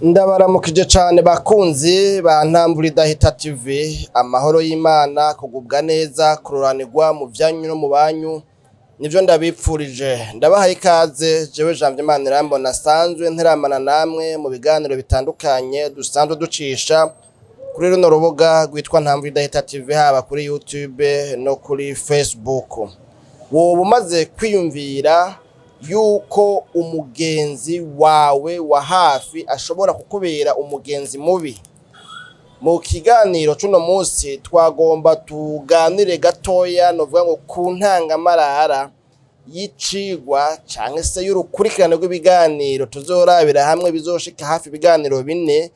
Ndabaramukije cane bakunzi ba Ntambura Idahita TV, amahoro y'Imana, kugubwa neza, kuroranirwa mu vyanyu no mu banyu, nivyo ndabipfurije. Ndabahaye ikaze jewe Janvier Manirambona asanzwe nteramana namwe mu biganiro bitandukanye dusanzwe ducisha kuri runo rubuga rwitwa Ntambura Idahita TV, haba kuri YouTube no kuri Facebook. Woba umaze kwiyumvira yuko umugenzi wawe wa hafi ashobora kukubera umugenzi mubi? Mu kiganiro c'uno munsi twagomba tuganire gatoya, novuga ngo ku ntangamarara y'icigwa canke se y'urukurikirane rw'ibiganiro tuzorabira hamwe bizoshika hafi ibiganiro 4,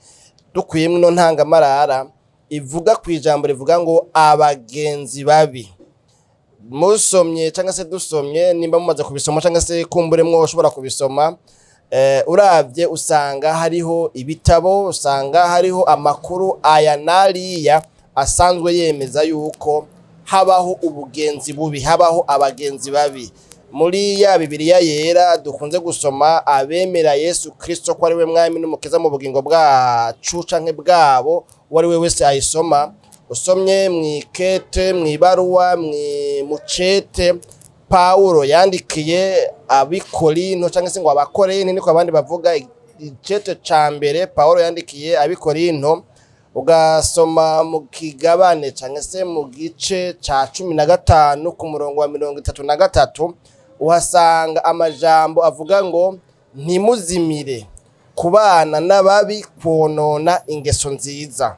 dukuyemwo ino ntangamarara ivuga kw'ijambo rivuga ngo abagenzi babi. Musomye canke se dusomye, nimba mumaze kubisoma canke se kumbure mwoshobora kubisoma, uravye usanga hariho ibitabo, usanga hariho amakuru aya n'ariya asanzwe yemeza yuko habaho ubugenzi bubi, habaho abagenzi babi. Muri ya Bibiliya yera dukunze gusoma, abemera Yesu Kristo ko ari we mwami n'umukiza mu bugingo bwacu canke bwabo, uwo ari we wese ayisoma, usomye mw'ikete, mw'ibaruwa, mucete Pawulo yandikiye ab'Ikorinto canke se ngo abakorinto niko abandi bavuga, icete ca mbere Pawulo yandikiye ab'Ikorinto, ugasoma mu kigabane canke se mu gice ca 15 ku murongo wa 33, uhasanga amajambo avuga ngo ntimuzimire, kubana n'ababi kwonona ingeso nziza.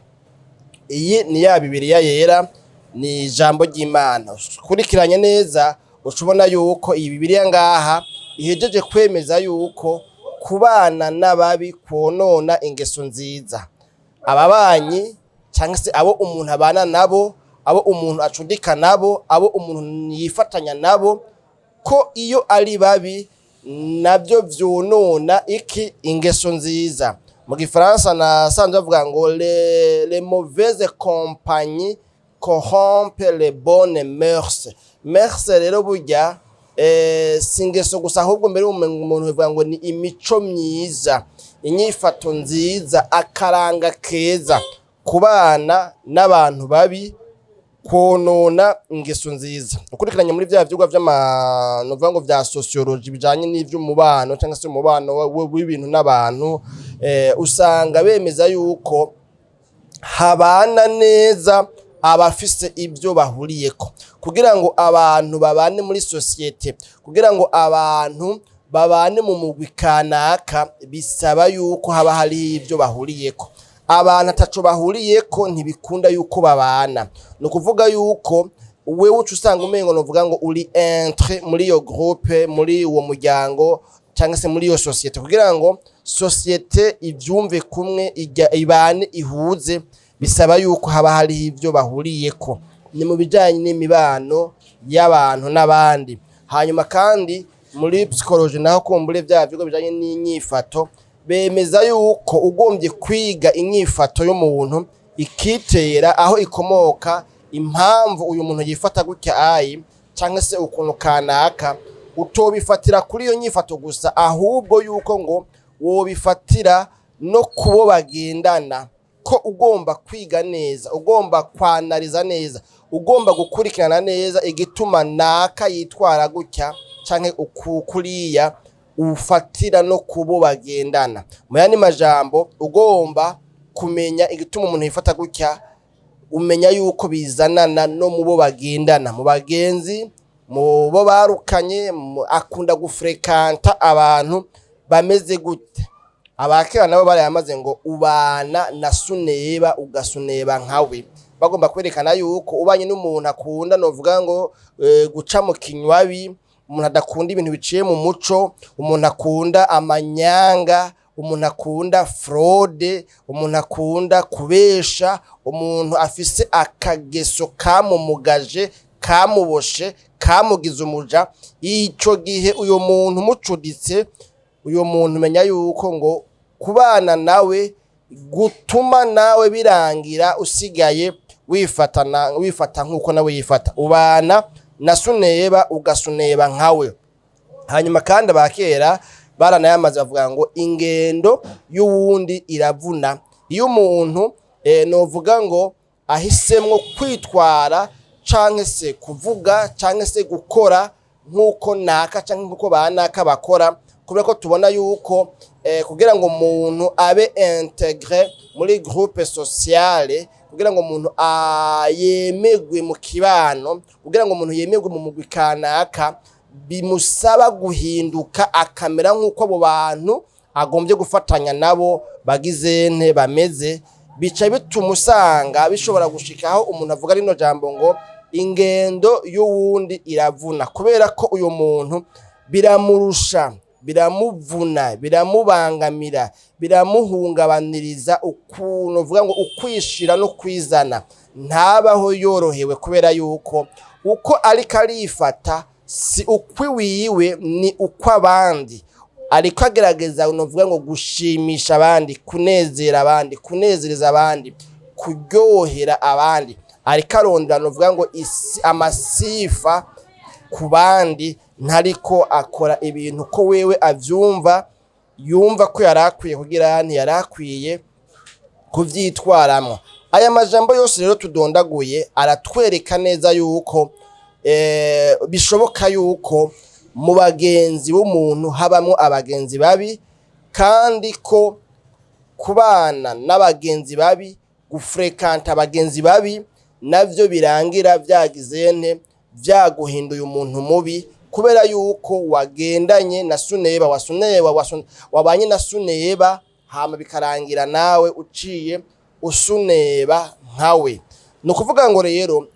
Iyi ni ya Bibiliya yera, ni ijambo ry'Imana. Ukurikiranye neza uca ubona yuko iyi Bibiliya ngaha ihejeje kwemeza yuko kubana n'ababi kwonona ingeso nziza. Ababanyi canke se abo umuntu abana nabo, abo umuntu acudika nabo, abo umuntu yifatanya nabo, ko iyo ari babi navyo vyonona iki? Ingeso nziza. Mu gifaransa nasanze bavuga ngo les mauvaises compagnies corrompent les bonnes mœurs. Mœurs rero burya si ingeso gusa, ahubwo mbere umuntu bivuga ngo ni imico myiza, inyifato nziza, akaranga keza. Kubana n'abantu babi konona ingeso nziza. Ukurikiranye muri vya vyigwa vy'ama, novuga ngo vya sociologie, bijanye n'ivy'umubano canke se umubano w'ibintu n'abantu, usanga bemeza yuko habana neza abafise ibyo bahuriyeko. Kugira ngo abantu babane muri société, kugira ngo abantu babane mu mugwi kanaka, bisaba yuko haba hariho ibyo bahuriyeko. Abantu ataco bahuriyeko ntibikunda yuko babana. Ni ukuvuga yuko wewe uca usanga umengo, novuga ngo uri intrus muri iyo groupe, muri uwo muryango cyangwa se muri iyo société. Kugira ngo société ivyumve kumwe, ijya ibane ihuze, bisaba yuko haba hariho ibyo bahuriyeko. Ni mu bijanye n'imibano y'abantu n'abandi. Hanyuma kandi muri psychologie naho, kumbure vya vyigwa bijanye n'inyifato, bemeza yuko ugombye kwiga inyifato y'umuntu, ikitera aho ikomoka, impamvu uyu muntu yifata gutya ayi canke se ukuntu kanaka, utobifatira kuri iyo nyifato gusa, ahubwo yuko ngo wobifatira no kubo bagendana, ko ugomba kwiga neza, ugomba kwanariza neza, ugomba gukurikirana neza igituma naka yitwara gutya canke uku kuriya, ufatira no kubo bagendana. Mu yandi majambo, ugomba kumenya igituma umuntu yifata gutya, umenya yuko bizanana no mu bo bagendana, mu bagenzi, mu bo barukanye, akunda gufrekanta abantu bameze gute. Abakera nabo barayamaze ngo ubana na suneba ugasuneba nkawe. Bagomba kwerekana yuko ubanye n'umuntu akunda, novuga ngo guca mu kinywabi, umuntu adakunda ibintu biciye mu muco, umuntu akunda amanyanga, umuntu akunda fraude, umuntu akunda kubesha, umuntu afise akageso kamumugaje, kamuboshe, kamugize umuja, ico gihe uyo muntu umucuditse, uyo muntu umenya yuko ngo kubana nawe gutuma nawe birangira usigaye wifatana, wifata nk'uko nawe yifata. Ubana na suneba ugasuneba nkawe. Hanyuma kandi abakera Baranayamaze bavuga ngo ingendo y'uwundi iravuna. Iyo umuntu novuga ngo ahisemwo kwitwara canke se kuvuga canke se gukora nk'uko naka canke nk'uko banaka bakora, kubera ko tubona yuko kugira ngo umuntu abe intégré muri groupe sociale, kugira ngo umuntu yemegwe mu kibano, kugira ngo umuntu yemerwe mu mugwi kanaka, bimusaba guhinduka akamera nk'uko abo bantu agombye gufatanya nabo bagize nte bameze. Bica bituma usanga bishobora gushikaho umuntu avuga rino jambo ngo ingendo y'uwundi iravuna, kubera ko uyu muntu biramurusha, biramuvuna, biramubangamira, biramuhungabaniriza ukuntu uvuga ngo ukwishira no kwizana, ntabaho yorohewe, kubera yuko uko ariko arifata si ukwiwiwe, ni ukw'abandi. Ariko agerageza novuga ngo gushimisha abandi, kunezera abandi, kunezereza abandi, kuryohera abandi. Ariko arondera novuga ngo amasifa ku bandi, ntariko akora ibintu ko wewe avyumva, yumva ko yari akwiye kugira, ntiyari akwiye kuvyitwaramwo. Aya majambo yose rero tudondaguye aratwereka neza yuko bishoboka yuko mu bagenzi b'umuntu habamwo abagenzi babi, kandi ko kubana n'abagenzi babi, gufréquenta abagenzi babi, navyo birangira vyagize nte, vyaguhinduye umuntu mubi, kubera yuko wagendanye na suneba, wasuneba, wabanye na suneba, hama bikarangira nawe uciye usuneba nkawe. Ni ukuvuga ngo rero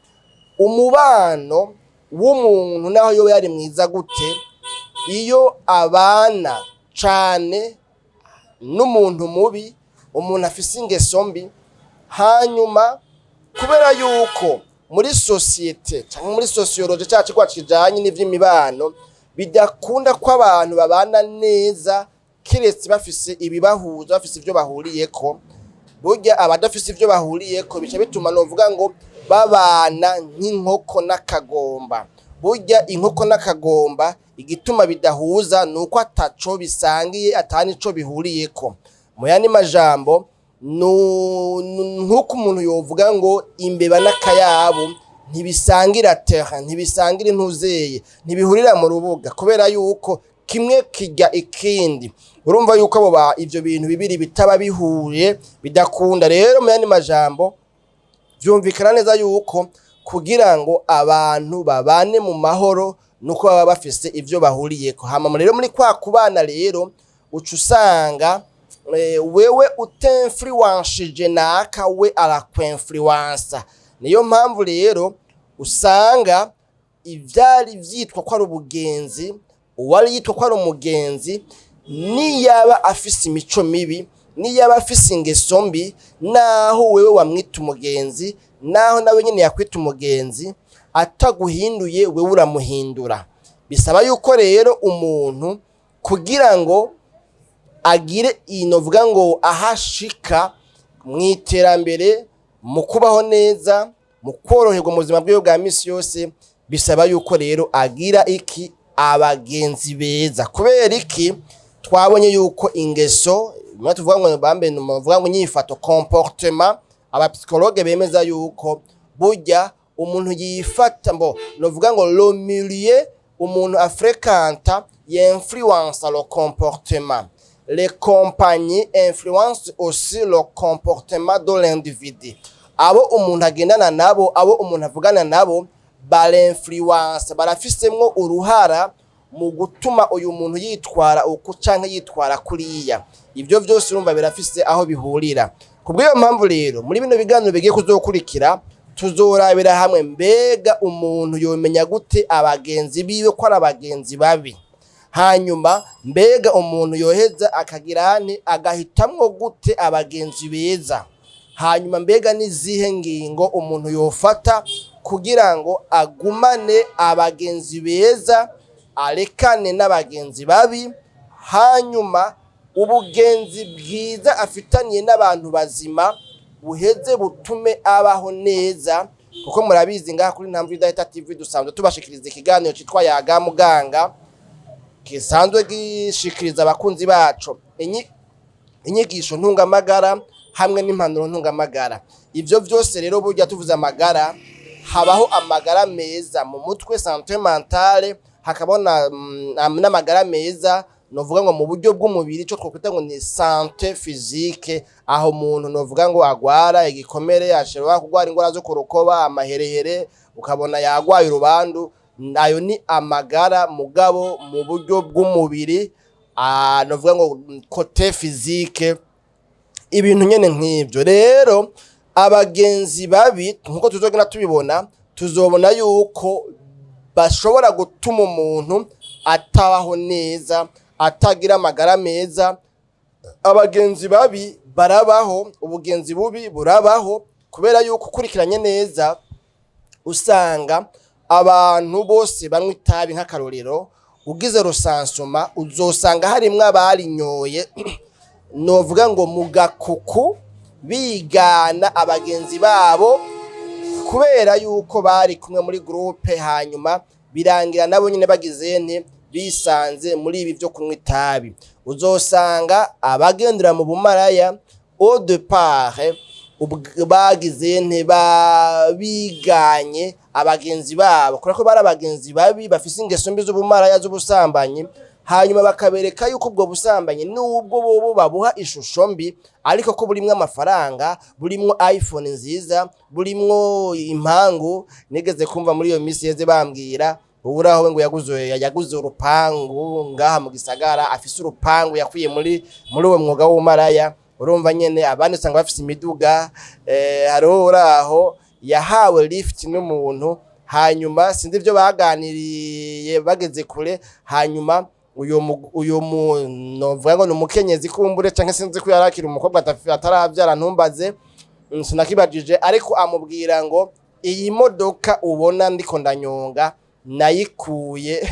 umubano w'umuntu, naho yoba yari mwiza gute, iyo abana cane n'umuntu mubi, umuntu afise ingeso mbi, hanyuma kubera yuko muri société cyangwa muri sociologie cya kigwa kijanye n'ivy'imibano, bidakunda ko abantu babana neza kiretse bafise ibibahuza, bafise ivyo bahuriyeko. Burya abadafise ivyo bahuriyeko bica bituma novuga ngo babana nk'inkoko n'akagomba. Burya inkoko n'akagomba, igituma bidahuza ni uko ataco bisangiye, ata nico bihuriyeko. Mu yandi majambo, nk'uko umuntu yovuga ngo imbeba n'akayabu ntibisangira terrain, ntibisangira intuzeye, ntibihurira mu rubuga, kubera yuko kimwe kirya ikindi. Urumva yuko abo ba ivyo bintu bibiri bitaba bihuye, bidakunda. Rero mu yandi majambo, vyumvikana neza yuko kugira ngo abantu babane mu mahoro nuko baba bafise ivyo bahuriyeko. Hama rero muri kwa kubana rero, uca usanga wewe utinfluenshije naka, we arakwinfluensa. Niyo mpamvu rero usanga ivyari vyitwa ko ari ubugenzi, uwari yitwa ko ari umugenzi, niyaba afise imico mibi, niyaba afise ingeso mbi, naho wewe wamwita umugenzi, naho nawe nyene yakwita umugenzi, ataguhinduye wewe uramuhindura. Bisaba yuko rero umuntu kugira ngo agire inovuga ngo ahashika mu iterambere, mu kubaho neza, mu koroherwa mu buzima bwiwe bwa misi yose, bisaba yuko rero agira iki? Abagenzi beza. Kubera iki? Twabonye yuko ingeso bimwe tuvuga ngo bambe, bavuga ngo inyifato, comportement, abapsychologue bemeza yuko burya umuntu yifata mbo novuga ngo le milieu umuntu afréquenta influence le comportement, les compagnies influencent aussi le comportement de l'individu. Abo umuntu agendana nabo, abo umuntu avugana nabo, barinfluence, barafisemwo uruhara mu gutuma uyu muntu yitwara uku canke yitwara kuriya. Ibyo byose urumva birafise aho bihurira. Kubw'iyo mpamvu rero, muri bino biganiro bigiye kuzokurikira, tuzorabira hamwe mbega umuntu yomenya gute abagenzi biwe ko ari abagenzi babi, hanyuma mbega umuntu yoheza akagira nte, agahitamwo gute abagenzi beza, hanyuma mbega n'izihe ngingo umuntu yofata kugira ngo agumane abagenzi beza, arekane n'abagenzi babi, hanyuma ubugenzi bwiza afitaniye n'abantu bazima buheze butume abaho neza. Kuko murabizi, ngaha kuri Ntambwe Idahita TV dusanzwe tubashikiriza ikiganiro citwa Yaga Muganga. Gisanzwe gishikiriza abakunzi baco inyigisho ntungamagara hamwe n'impanuro ntungamagara. Ivyo vyose rero, burya tuvuze amagara, habaho amagara meza mu mutwe, santé mentale, hakabona n'amagara meza novuga ngo mu buryo bw'umubiri, ico twokwita ngo ni santé physique, aho umuntu novuga ngo agwara igikomere, ashobora kugwara ingwara zo ku rukoba, amaherehere, ukabona yagwaye urubandu. Ayo ni amagara mugabo mu buryo bw'umubiri, novuga ngo côté physique, ibintu nyene nk'ivyo. Rero abagenzi babi, nkuko tuzogenda tubibona, tuzobona yuko bashobora gutuma umuntu atabaho neza, atagira amagara meza. Abagenzi babi barabaho, ubugenzi bubi burabaho, kubera yuko ukurikiranye neza usanga abantu bose banywa itabi, nk'akarorero, ugize recensement uzosanga harimwo abarinyoye novuga ngo mu gakuku, bigana abagenzi babo, kubera yuko bari kumwe muri groupe, hanyuma birangira nabo nyine bagize nte, bisanze muri ibi byo kunywa itabi. Uzosanga abagendera mu bumaraya, au départ bagize nte, biganye abagenzi babo, kubera ko bari abagenzi babi bafise ingeso mbi z'ubumaraya, z'ubusambanyi, hanyuma bakabereka yuko ubwo busambanyi, nubwo bobo babuha ishusho mbi, ariko ko burimwo amafaranga, burimwo iPhone nziza, burimwo impangu. Nigeze kumva muri iyo misi yeze bambwira uburaho we ngo yaguze urupangu ngaha mu gisagara, afise urupangu yakwiye muri uwo mwuga w'ubumaraya. Urumva nyene, abandi usanga bafise imiduga. Hariho uraho yahawe lift n'umuntu, hanyuma sinzi ibyo baganiriye bageze kure, hanyuma uyo mu novuga ngo ni umukenyezi kumbure, canke sinzi ko yarakira umukobwa ataravyara, ntumbaze, sinakibajije, ariko amubwira ngo iyi modoka ubona ndiko ndanyonga nayikuye,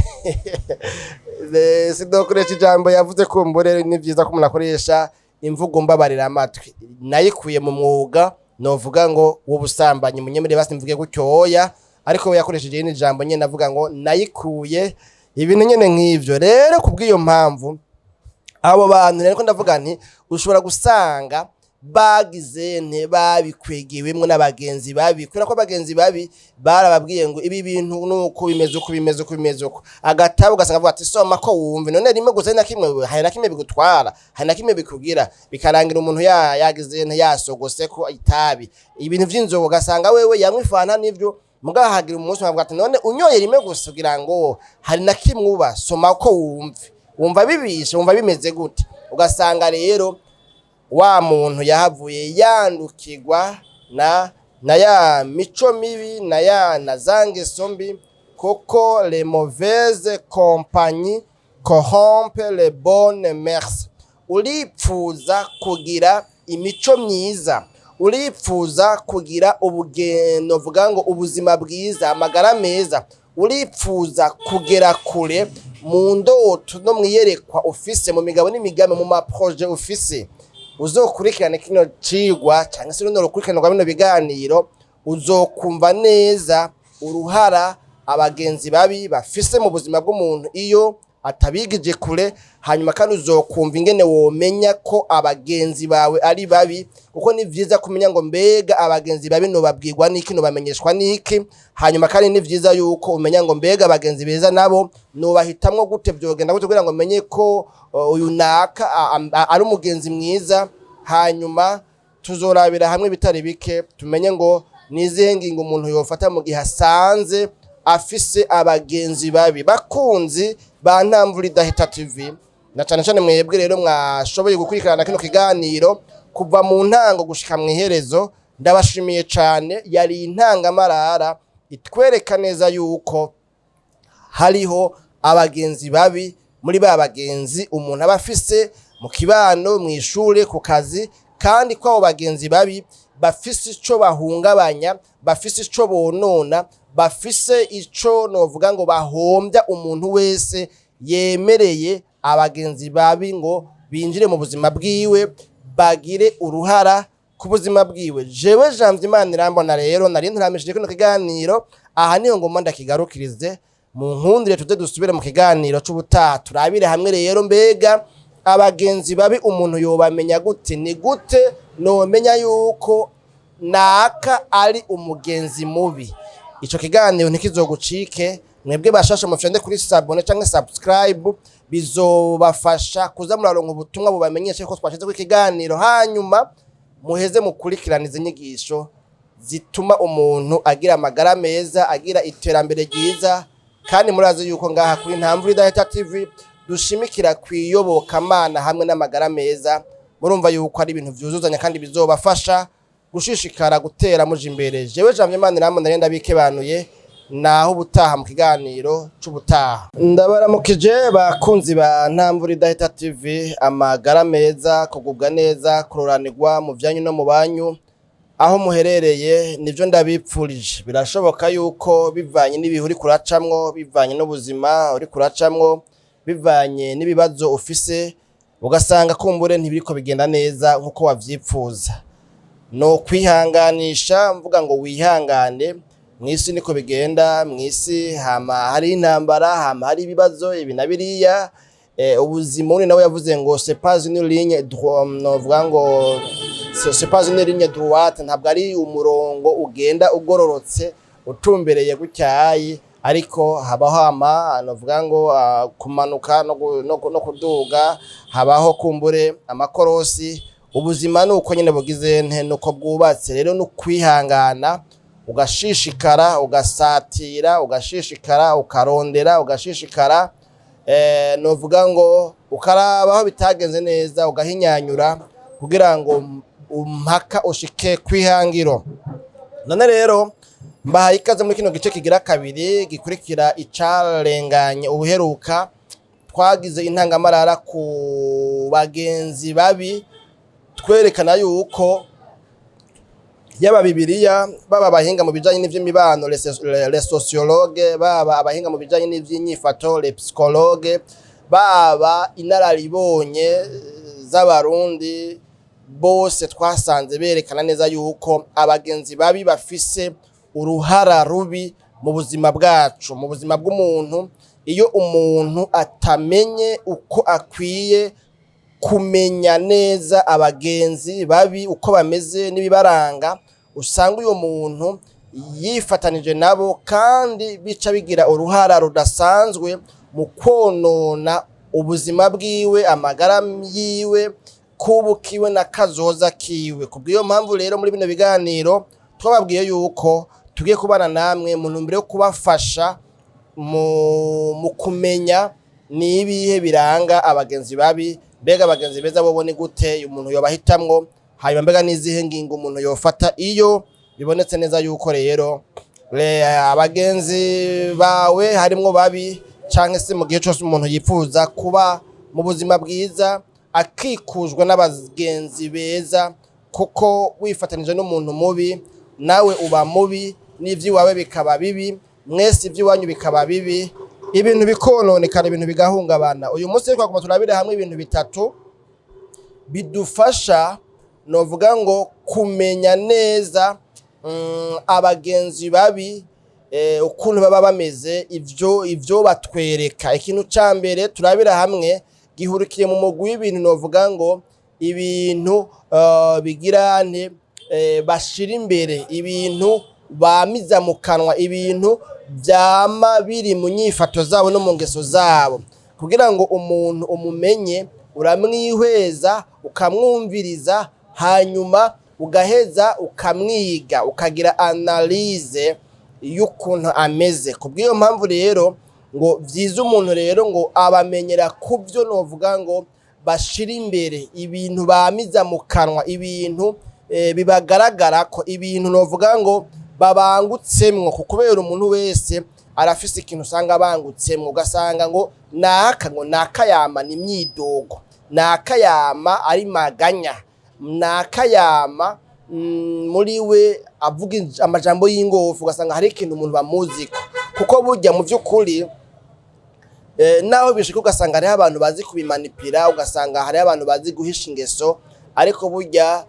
sidokoresha ijambo yavuze, kumbure ni vyiza ko umuntu akoresha imvugo mbabarira amatwi, nayikuye mu mwuga novuga ngo w'ubusambanyi. Munyemere basi mvuge gutyo, oya, ariko we yakoresheje irindi jambo nyene, avuga ngo nayikuye, ibintu nyene nk'ivyo. Rero kubw'iyo mpamvu, abo bantu rero ko ndavuga nti ushobora gusanga bagize nte, babikwegewemwo n'abagenzi babi, kubera ko abagenzi babi barababwiye ngo ibi bintu nuko bimeze, uko bimeze, uko bimeze, uko agatabo ugasanga avuga ati soma ko wumve, none rimwe gusa ari na kimwe, hari na kimwe bigutwara, hari na kimwe bikugira, bikarangira umuntu yagize nte, yasogose ko itabi, ibintu vy'inzoga, ugasanga wewe yanywa ifanta n'ivyo, mugabo hagira umunsi bavuga ati none unyoye rimwe gusa kugira ngo hari na kimwe uba, soma ko wumve, wumva bibishe, wumva bimeze gute? Ugasanga rero wa muntu yahavuye yandukirwa na ya mico mibi, na za ngeso mbi, kuko les mauvaises compagnies corrompent les bonnes mœurs. Uripfuza kugira imico myiza, uripfuza kugira ubugendo vuga ngo ubuzima bwiza, amagara meza, uripfuza kugera kure mu ndoto no mwiyerekwa ufise, mu migabo n'imigambi, mu ma projets ufise, uzokurikirane kino cigwa cyangwa se runo rukurikirane rwa bino biganiro, uzokumva neza uruhara abagenzi babi bafise mu buzima bw'umuntu iyo atabigije kure. Hanyuma kandi uzokumva ingene womenya ko abagenzi bawe ari babi, kuko ni vyiza kumenya ngo mbega abagenzi babi nobabwirwa n'iki, nobamenyeshwa n'iki? Hanyuma kandi ni vyiza yuko umenya ngo mbega abagenzi beza nabo nobahitamwo gute, vyogenda gute kugira ngo menye ko uyu naka ari umugenzi mwiza? Hanyuma tuzorabira hamwe bitari bike, tumenye ngo ni izihe ngingo umuntu yofata mu gihe asanze afise abagenzi babi. Bakunzi ba Ntamvura Idahita TV, na cane cane mwebwe rero mwashoboye gukurikirana kino kiganiro kuva mu ntango gushika mw'iherezo, ndabashimiye cane. Yari intangamarara itwereka neza yuko hariho abagenzi babi muri ba bagenzi umuntu aba afise mu kibano, mw'ishure, ku kazi, kandi ko abo bagenzi babi bafise ico bahungabanya, bafise ico bonona, bafise ico novuga ngo bahombya umuntu wese yemereye abagenzi babi ngo binjire mu buzima bwiwe, bagire uruhara ku buzima bwiwe. Jewe Janvier Imana irambona rero nari nturamishije kino kiganiro, aha niyo ngomba ndakigarukirize. Mu nkundire tuze dusubire mu kiganiro c'ubutaha, turabire hamwe rero mbega abagenzi babi umuntu yobamenya gute? Ni gute nomenya yuko naka ari umugenzi mubi? Ico kiganiro ntikizogucike. Mwebwe bashasha, mufyonde kuri s'abonner canke subscribe, bizobafasha kuza muraronka ubutumwa bubamenyesha ko twashizeko ikiganiro, hanyuma muheze mukurikirana izi nyigisho zituma umuntu agira amagara meza, agira iterambere ryiza. Kandi murazi yuko ngaha kuri Ntamvura Idahita TV dushimikira kwiyobokamana hamwe n'amagara meza. Murumva yuko ari ibintu vyuzuzanya kandi bizobafasha gushishikara gutera muja imbere. Jewe Janvier Maniramu nari ndabikebanuye, naho ubutaha mu kiganiro c'ubutaha. Ndabaramukije bakunzi ba Ntamvura Idahita TV, amagara meza, kugubwa neza, kuroranirwa mu vyanyu no mu banyu aho muherereye, nivyo ndabipfurije. Birashoboka yuko bivanye n'ibihe uri kuracamwo, bivanye n'ubuzima uri kuracamwo, bivanye n'ibibazo ufise, ugasanga kumbure ntibiriko bigenda neza nkuko wavyipfuza. No kwihanganisha mvuga ngo wihangane, mw'isi niko bigenda. Mw'isi hama hari intambara, hama hari ibibazo ibi na biriya. Ubuzima undi nawe yavuze ngo c'est pas une ligne droite, novuga ngo c'est pas une ligne droite, ntabwo ari umurongo ugenda ugororotse utumbereye gutyayi, ariko habaho ama novuga ngo kumanuka no kuduga, habaho kumbure amakorosi. Ubuzima ni uko nyine bugize nte, nuko bwubatse. Rero no kwihangana, ugashishikara, ugasatira, ugashishikara, ukarondera, ugashishikara, novuga ngo ukaraba aho bitagenze neza, ugahinyanyura kugira ngo umpaka ushike kwihangiro. None rero mbahaye ikaze muri kino gice kigira kabiri gikurikira icarenganye ubuheruka. Twagize intangamarara ku bagenzi babi, twerekana yuko yaba Bibiliya, baba abahinga mu bijanye n'ivy'imibano, les sociologues, baba abahinga mu bijanye n'ivy'inyifato, les psychologues, baba inararibonye z'Abarundi, bose twasanze berekana neza yuko abagenzi babi bafise uruhara rubi mu buzima bwacu, mu buzima bw'umuntu. Iyo umuntu atamenye uko akwiye kumenya neza abagenzi babi uko bameze n'ibibaranga, usanga uyo muntu yifatanije nabo, kandi bica bigira uruhara rudasanzwe mu konona ubuzima bwiwe, amagara yiwe, kubukiwe na kazoza kiwe. Kubw'iyo mpamvu rero muri bino biganiro twababwiye yuko tugiye kubana namwe mu ntumbero yo kubafasha mu kumenya ni ibihe biranga abagenzi babi, mbega abagenzi beza bobo ni gute umuntu yobahitamwo, hanyuma mbega n'izihe ngingo umuntu yofata iyo bibonetse neza yuko rero abagenzi bawe harimwo babi, canke se mu gihe cose umuntu yifuza kuba mu buzima bwiza akikujwe n'abagenzi beza, kuko wifatanije n'umuntu mubi nawe uba mubi, n'ivy'iwawe bikaba bibi, mwese ivy'iwanyu bikaba bibi, ibintu bikononekana, ibintu bigahungabana. Uyu munsi rero twagomba turabire hamwe ibintu bitatu bidufasha, novuga ngo, kumenya neza abagenzi babi ukuntu baba bameze, ivyo batwereka. Ikintu ca mbere turabira hamwe gihurikiye mu mugwi w'ibintu, novuga ngo ibintu bigira nte, bashira imbere, ibintu bamiza mu kanwa, ibintu vyama biri mu nyifato zabo no mu ngeso zabo. Kugira ngo umuntu umumenye, uramwihweza, ukamwumviriza, hanyuma ugaheza ukamwiga, ukagira analyse y'ukuntu ameze. Kubw'iyo mpamvu rero ngo vyiza umuntu rero ngo abamenyera kubyo, novuga ngo bashira imbere, ibintu bamiza mu kanwa, ibintu bibagaragara ko, ibintu novuga ngo babangutsemwo, kubera umuntu wese arafise ikintu usanga abangutsemwo, ugasanga ngo naka, ngo nakayama ni imyidogo, nakayama ari maganya, nakayama muri we avuga amajambo y'ingofu, ugasanga hari ikintu umuntu bamuziko. Kuko burya mu vy'ukuri naho bishika ugasanga hariho abantu bazi kubimanipira, ugasanga hariho abantu bazi guhisha ingeso, ariko burya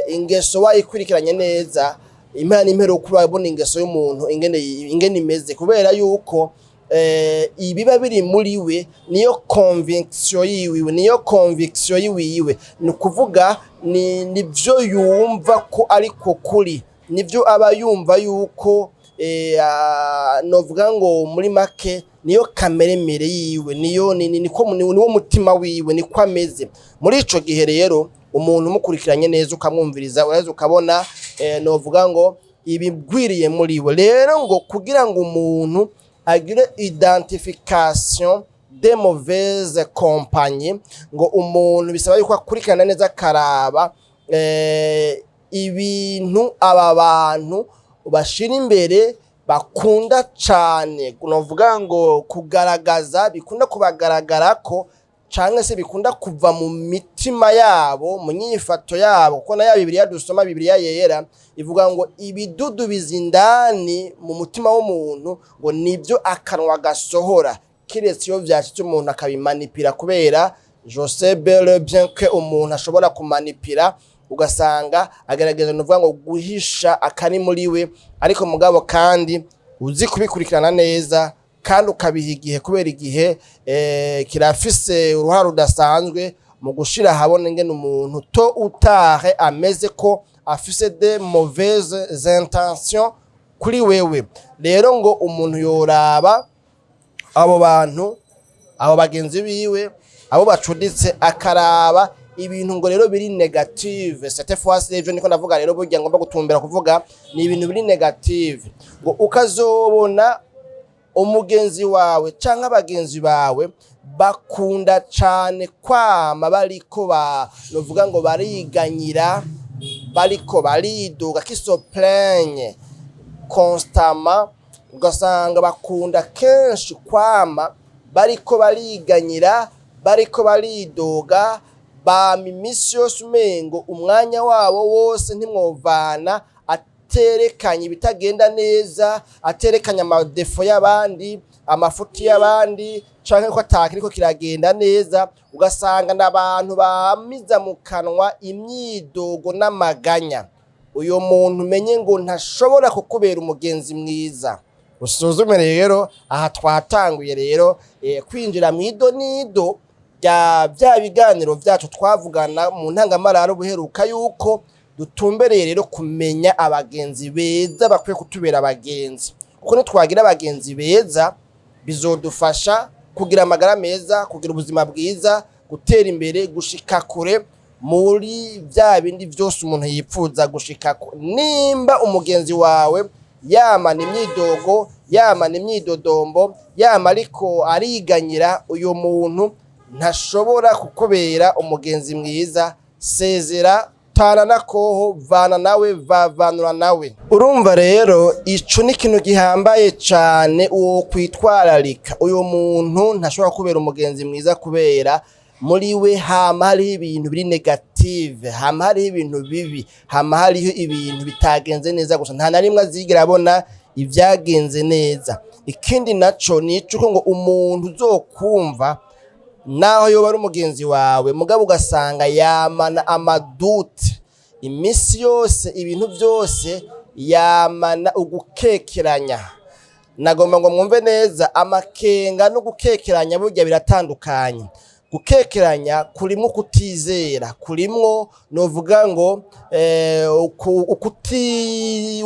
ingeso wayikurikiranye neza Impera n'imperuka urabona ingeso y'umuntu ingene imeze, kubera yuko ibiba biri muri we niyo conviction yiwiwe, niyo conviction yiwiwe. Ni ukuvuga ni nivyo yumva ko ariko kuri, nivyo aba yumva yuko novuga ngo muri make niyo kameremere yiwe, niyo niko niwo mutima wiwe, niko ameze. Muri ico gihe rero umuntu umukurikiranye neza, ukamwumviriza, uraheza ukabona novuga ngo ibigwiriye muri we. Rero ngo kugira ngo umuntu agire identification de mauvaise compagnie, ngo umuntu bisaba yuko akurikirana neza, akaraba ibintu aba bantu bashira imbere, bakunda cane, novuga ngo kugaragaza, bikunda kubagaragarako canke se bikunda kuva mu mitima yabo, mu nyifato yabo. Kuko na ya Bibiliya dusoma, Bibiliya Yera, ivuga ngo ibidudubiza indani mu mutima w'umuntu ngo nibyo akanwa gasohora, kiretse iyo vyashitse umuntu akabimanipira, kubera je sais bel et bien que umuntu ashobora kumanipira, ugasanga agerageza, nuvuga ngo guhisha akari muri we. Ariko mugabo kandi uzi kubikurikirana neza kandi ukabiha igihe, kubera igihe kirafise uruhare rudasanzwe mu gushira ahabona ingene umuntu tôt ou tard ameze, ko afise de mauvaises intentions kuri wewe. Rero ngo umuntu yoraba abo bantu, abo bagenzi biwe, abo bacuditse, akaraba ibintu ngo rero biri négative. Cette fois ivyo niko ndavuga rero, burya ngomba gutumbera kuvuga ni ibintu biri négative. Ngo ukazobona umugenzi wawe canke abagenzi bawe bakunda cane kwama bariko ba, novuga ngo bariganyira, bariko baridoga, qui se plaignent constamment, ugasanga bakunda kenshi kwama bariko bariganyira, bariko baridoga, bama imisi yose umengo umwanya wabo wose ntimwovana aterekanye ibitagenda neza, aterekanye ama défauts y'abandi, amafuti y'abandi, canke ko atakiriko kiragenda neza. Ugasanga n'abantu bamiza mu kanwa imyidogo n'amaganya. Uyo muntu umenye ngo ntashobora kukubera umugenzi mwiza. Usuzume rero, aha twatanguye rero kwinjira mw'ido n'ido rya bya biganiro vyacu twavugana mu ntangamarara ubuheruka, yuko dutumbereye rero kumenya abagenzi beza bakwiye kutubera abagenzi, kuko nitwagira abagenzi beza bizodufasha kugira amagara meza, kugira ubuzima bwiza, gutera imbere, gushika kure muri bya bindi vyose umuntu yipfuza gushikako. Nimba umugenzi wawe yamana imyidogo, yamana imyidodombo, yama ariko ariganyira, uyu muntu ntashobora kukubera umugenzi mwiza. Sezera, tana na koho, vana nawe, vavanura nawe. Urumva rero ico ni ikintu gihambaye cane uwo kwitwararika. Uyu muntu ntashobora kubera umugenzi mwiza, kubera muri we hama hariho ibintu biri négative, hama hariho ibintu bibi, hama hariho ibintu bitagenze neza gusa. Nta na rimwe azigera abona ibyagenze neza. Ikindi naco ni icuko ngo umuntu uzokumva, naho yoba ari umugenzi wawe, mugabo ugasanga yamana ama doutes imisi yose, ibintu byose yamana ugukekeranya. Nagomba ngo mwumve neza, amakenga no gukekeranya burya biratandukanye. Gukekeranya kurimwo kutizera, kurimwo novuga ngo ukuti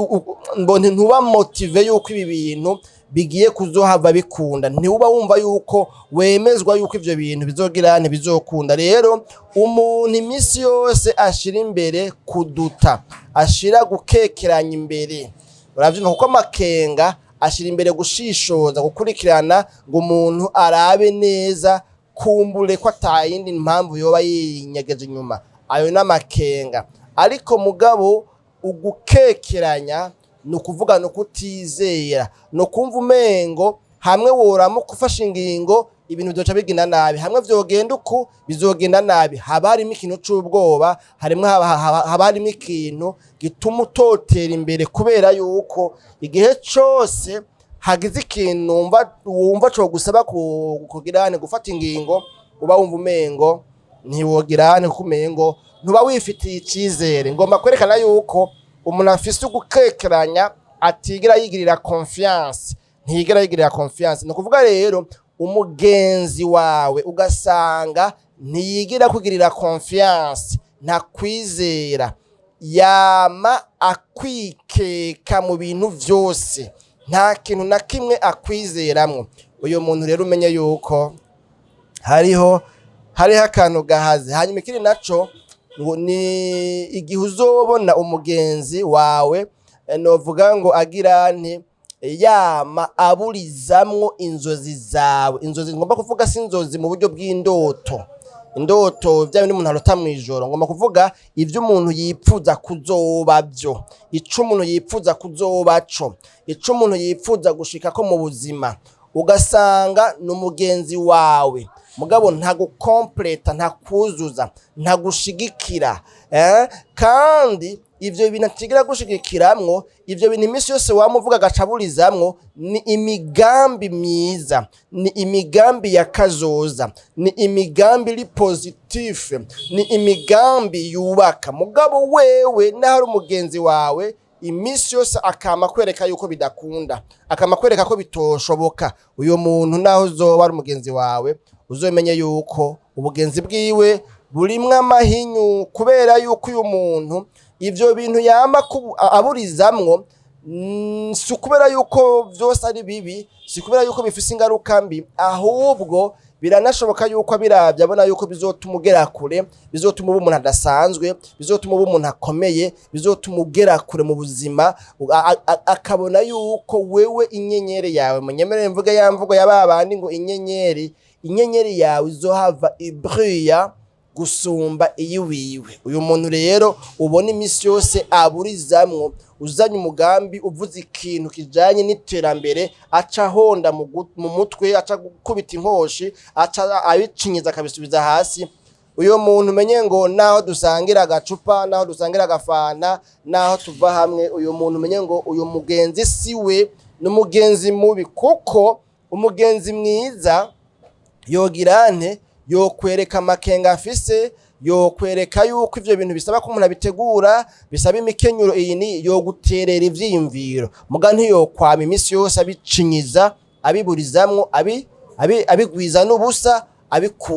ngo ntuba motivé yuko ibi bintu bigiye kuzohava bikunda, ntiuba wumva yuko wemezwa yuko ivyo bintu bizogira ntibizokunda. Rero umuntu imisi yose ashira imbere kuduta, ashira gukekeranya imbere, uravyumva, kuko amakenga ashira imbere gushishoza, gukurikirana, ngo umuntu arabe neza kumbure ko atayindi mpamvu yoba yinyegeje inyuma. Ayo n'amakenga. Ariko mugabo ugukekeranya ni ukuvuga ni ukutizera, ni ukumva umengo hamwe woramuka ufashe ingingo ibintu byoca bigenda nabi, hamwe vyogenda uku bizogenda nabi. Haba harimo ikintu c'ubwoba, harimwo haba harimo ikintu gituma utotera imbere, kubera yuko igihe cose hagize ikintu wumva cogusaba kugira gufata ingingo, uba wumva umengo ntiwogira, kuko umengo ntuba wifitiye icizere. Ngomba kwerekana yuko Umuntu afise ugukekeranya atigera yigirira confiance, ntiyigera yigirira confiance. Ni ukuvuga rero umugenzi wawe ugasanga ntiyigira kugirira confiance, ntakwizera, yama akwikeka mu bintu vyose, nta kintu na kimwe akwizeramwo. Uyu muntu rero umenye yuko hariho akantu gahaze. Hanyuma ikindi naco ngo ni igihe uzobona umugenzi wawe, novuga ngo agira nti yama aburizamwo inzozi zawe. Inzozi ngomba kuvuga si inzozi mu buryo bw'indoto, indoto bya bindi umuntu arota mw'ijoro. Ngomba kuvuga ivyo umuntu yipfuza kuzoba vyo, ico umuntu yipfuza kuzoba co, ico umuntu yipfuza gushikako mu buzima. Ugasanga ni umugenzi wawe, mugabo ntagukompleta, ntakuzuza, ntagushigikira. Kandi ivyo bintu atigera gushigikiramwo, ivyo bintu iminsi yose wamuvuga agacaburizamwo, ni imigambi myiza, ni imigambi ya kazoza, ni imigambi iri positif, ni imigambi yubaka. Mugabo wewe naho ari umugenzi wawe, iminsi yose akama kwereka yuko bidakunda, akama kwereka ko bitoshoboka. Uyo muntu naho uzoba ari umugenzi wawe, uzomenye yuko ubugenzi bwiwe burimwo amahinyu, kubera yuko uyu muntu ivyo bintu yama aburizamwo, si ukubera yuko vyose ari bibi, si kubera yuko bifise ingaruka mbi, ahubwo biranashoboka yuko abiravye abona yuko bizotuma ugera kure, bizotuma uba umuntu adasanzwe, bizotuma uba umuntu akomeye, bizotuma ugera kure mu buzima. Akabona yuko wewe inyenyeri yawe, munyemerere mvuge ya mvugo ya babandi ngo inyenyeri yawe izohava ibriya gusumba iyiwiwe. Uyu muntu rero ubona iminsi yose aburizamwo, uzanye umugambi, uvuze ikintu kijanye n'iterambere, aca ahonda mu mutwe, aca gukubita inkoshi, aca abicinyiza akabisubiza hasi. Uyo muntu umenye ngo naho dusangira agacupa, naho dusangira agafana, naho tuva hamwe, uyu muntu umenye ngo uyu mugenzi siwe, ni umugenzi mubi. Kuko umugenzi mwiza yogira nte? Yokwereka amakenga afise, yokwereka yuko ivyo bintu bisaba ko umuntu abitegura, bisaba imikenyuro iyi ni yoguterera ivyiyumviro, muga ntiyokwama iminsi yose abicinyiza, abiburizamwo, abigwiza n'ubusa,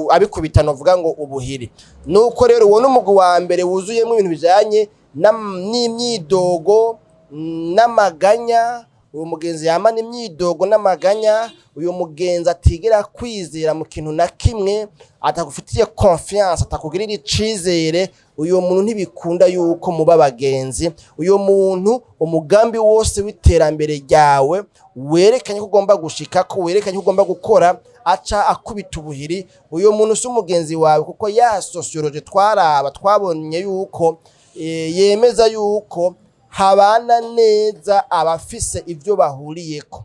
abikubita novuga ngo ubuhiri. Nuko rero uwo n'umugwi wa mbere wuzuyemwo ibintu bijanye n'imyidogo n'amaganya. Uyu mugenzi yamana imyidogo n'amaganya, uyu mugenzi atigera kwizera mu kintu na kimwe, atagufitiye confiance, atakugirira icizere, uyu muntu ntibikunda yuko muba abagenzi. Uyu muntu umugambi wose w'iterambere ryawe werekanye ko ugomba gushikako, werekanye ko ugomba gukora, aca akubita ubuhiri. Uyu muntu si umugenzi wawe, kuko ya sociologie twaraba twabonye yuko yemeza yuko habana neza abafise ivyo bahuriyeko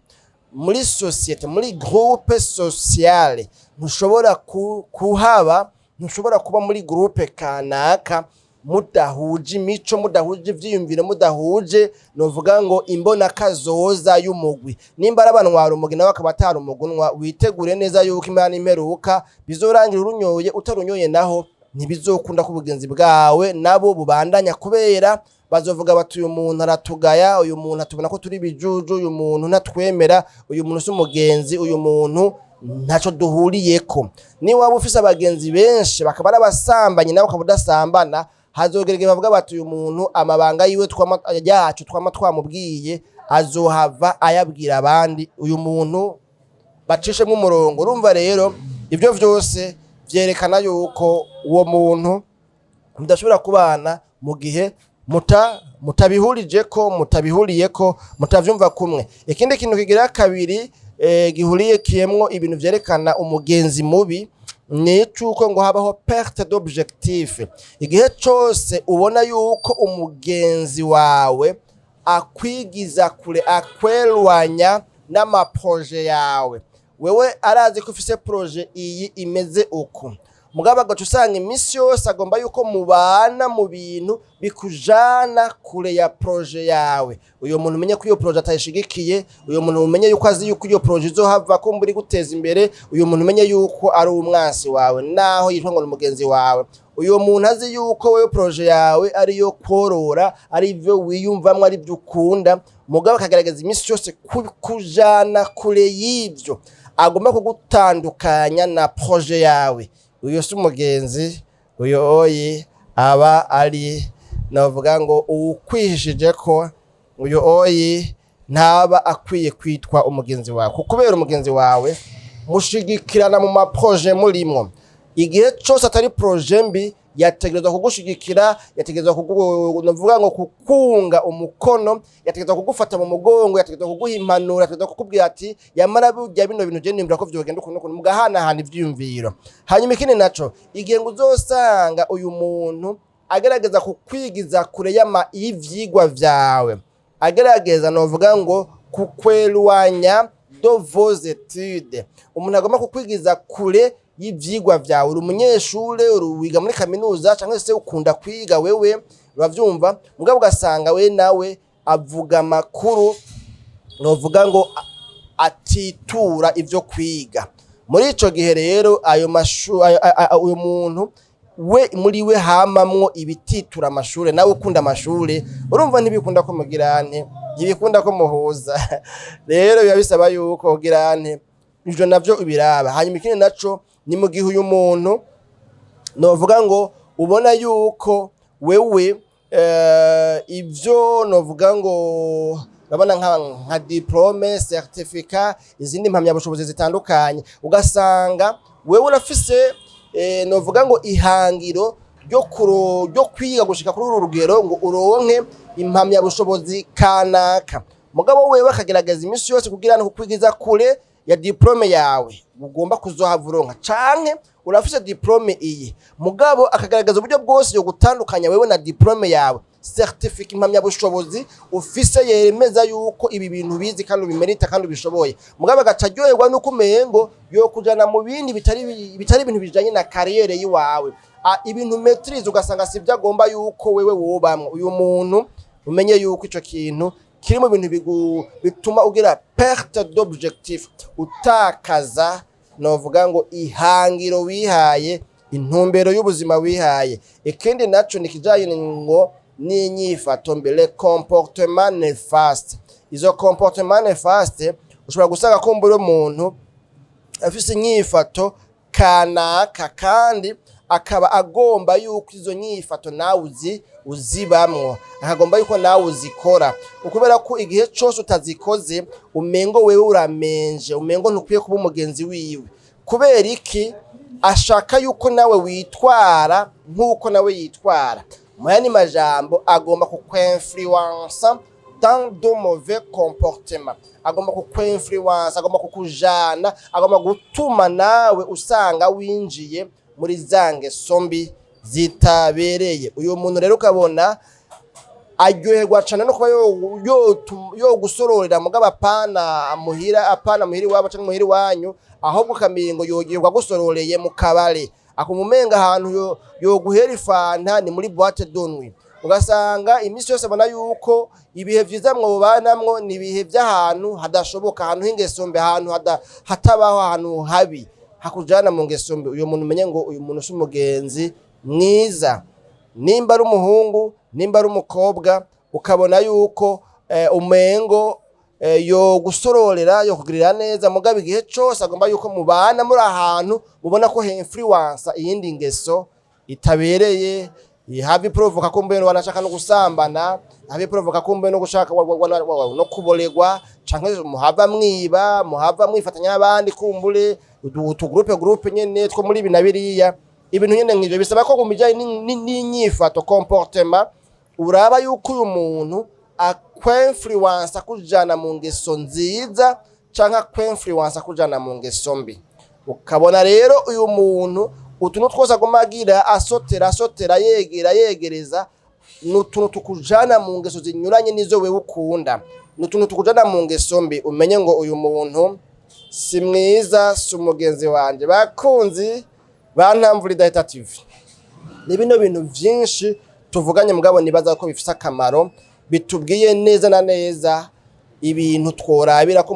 muri société, muri groupe sociale. Ntushobora kuhaba, ntushobora kuba muri groupe kanaka mudahuje imico, mudahuje ivyiyumviro, mudahuje novuga ngo imbona kazoza y'umugwi. Nimba ari abantu wari nawe akaba atari umugunwa, witegure neza yuko imana imperuka bizorangira urunyoye. Utarunyoye naho ntibizokunda ko ubugenzi bwawe nabo bubandanya, kubera bazovuga bati: "Uyu muntu aratugaya, uyu muntu atubona ko turi bijuju, uyu muntu ntatwemera, uyu muntu si umugenzi, uyu muntu ntaco duhuriyeko." Niba waba ufise abagenzi benshi bakaba ari abasambanyi, nawe ukaba udasambana, hazogera igihe bavuga bati: "Uyu muntu amabanga yiwe twama, yacu twama twamubwiye azohava ayabwira abandi, uyu muntu bacishemwo umurongo." Urumva rero ivyo vyose vyerekana yuko uwo muntu mudashobora kubana mu gihe mutabihurijeko, mutabihuriyeko, mutavyumva kumwe. Ikindi kintu kigira kabiri gihuriye kiyemwo ibintu vyerekana umugenzi mubi ni icuko ngo habaho perte d'objectif. Igihe cose ubona yuko umugenzi wawe akwigiza kure, akwerwanya n'ama projets yawe, wewe arazi ko ufise projet iyi imeze uku, mugabo agaca usanga iminsi yose agomba yuko mubana mu bintu bikujana kure ya projet yawe. Uyo muntu umenye ko iyo projet atayishigikiye. Uyo muntu umenye yuko azi yuko iyo projet izohava ko muri guteza imbere. Uyo muntu umenye yuko ari umwansi wawe, naho yitwa ngo ni umugenzi wawe. Uyo muntu azi yuko wewe projet yawe ariyo korora, ari ivyo wiyumvamwo, ari byo ukunda, mugabo akagerageza iminsi yose kujana kure y'ivyo, agomba kugutandukanya na projet yawe, uyo si umugenzi. Uyo oyi aba ari, navuga ngo, uwukwihishije ko. Uyo oyi ntaba akwiye kwitwa umugenzi wawe, kuko kubera umugenzi wawe mushigikirana mu ma projets murimwo. Igihe cose atari projet mbi, yategerezwa kugushigikira, yategerezwa navuga ngo kukunga umukono, yategerezwa kugufata mu mugongo, yategerezwa kuguha impanuro, yategerezwa kukubwira ati: "Yamara burya bino bintu je nimbura ko vyogenda ukuntu ukuntu," mugahanahana ivyiyumviro. Hanyuma ikindi naco, igihe ngo uzosanga uyu muntu agerageza kukwigiza kure y'ivyigwa vyawe, agerageza, novuga ngo, kukwelwanya de vos études, umuntu agomba kukwigiza kure y'ivyigwa vyawe, uri umunyeshure, uri wiga muri kaminuza cyangwa se ukunda kwiga wewe, uravyumva, mugabo ugasanga we nawe avuga amakuru, novuga ngo, atitura ivyo kwiga. Muri ico gihe rero, ayo mashu uyo muntu we muri we hamamwo ibititura amashure, nawe ukunda amashure, urumva ntibikunda ko mugirante, ntibikunda ko muhuza. Rero biba bisaba yuko ugirante ivyo navyo ubiraba. Hanyuma ikindi naco ni mu gihe uyu muntu, novuga ngo, ubona yuko wewe ivyo, novuga ngo, urabona nka diplôme, certificat, izindi mpamyabushobozi zitandukanye, ugasanga wewe urafise novuga ngo ihangiro ryo kwiga gushika kuri uru rugero ngo uronke impamyabushobozi kanaka, mugabo wewe akagerageza iminsi yose kugira ngo kukwigiza kure ya diplôme yawe ugomba kuzohava uronka, canke urafise diplôme iyi, mugabo akagaragaza uburyo bwose yo gutandukanya wewe na diplôme yawe, certificat, impamyabushobozi ufise yemeza yuko ibi bintu bizi kandi ubimerita kandi ubishoboye, mugabo agaca aryoherwa nuko umengo yo kujana mu bindi bitari ibintu bijanye na carrière yiwawe. Ibintu maîtrise ugasanga sivyo agomba yuko wewe wobamwo. Uyu muntu umenye yuko ico kintu kiri mu bintu bituma ugira perte d'objectif, utakaza, novuga ngo, ihangiro wihaye, intumbero y'ubuzima wihaye. Ikindi naco ni kijanye ngo n'inyifato mbere, comportement néfaste. Izo comportement néfaste, ushobora gusanga kumbura umuntu afise inyifato kanaka, kandi akaba agomba yuko izo nyifato nawe uzibamwo, akagomba yuko nawe uzikora, ukubera ko igihe cose utazikoze umengo wewe uramenje, umengo ntukwiye kuba umugenzi wiwe. Kubera iki? Ashaka yuko nawe witwara nk'uko nawe yitwara. Mu yandi majambo, agomba kukwinfluensa dans de mauvais comportements, agomba kukwinfluensa, agomba kukujana, agomba gutuma nawe usanga winjiye muri za ngeso mbi zitabereye. Uyu muntu rero ukabona aryoherwa cane no kuba yogusororera, mugabo apana muhira, apana muhira iwabo canke muhira iwanyu, ahubwo ukamengo yogerwa agusororeye mu kabare, akumva umenga ahantu yoguhera ifanta ni muri boîte de nuit. Ugasanga iminsi yose abona yuko ibihe vyiza mwobanamwo ni ibihe vy'ahantu hadashoboka, ahantu h'ingeso mbi, ahantu hatabaho, ahantu habi hakujana mu ngeso mbi. Uyu muntu umenye ngo uyu muntu si umugenzi mwiza. Nimba ari umuhungu, nimba ari umukobwa, ukabona yuko umengo yo gusororera, yo kugirira neza, mugabo igihe cose agomba yuko mubana muri ahantu mubona ko influence iyindi ngeso itabereye, have provoka kumbe wanashaka no gusambana, have provoka kumbe no gushaka no kuboregwa, canke muhava mwiba, muhava mwifatanya n'abandi, kumbure utu groupe groupe nyene two muri ibi na biriya, ibintu nyene nk'ivyo. Bisaba ko mu bijanye n'inyifato, comportement, uraba yuko uyu muntu akwinfluence akujana mu ngeso nziza canke akwinfluence akujana mu ngeso mbi. Ukabona rero uyu muntu utuntu twose aguma agira, asotera asotera, yegera yegereza, ni utuntu tukujana mu ngeso zinyuranye n'izo wewe ukunda, ni utuntu tukujana mu ngeso mbi, umenye ngo uyu muntu si mwiza, si umugenzi wanje. Bakunzi ba Ntamvura Idahita TV, ni bino bintu vyinshi tuvuganye, mugabo nibaza ko bifise akamaro, bitubwiye neza na neza ibintu tworabira ko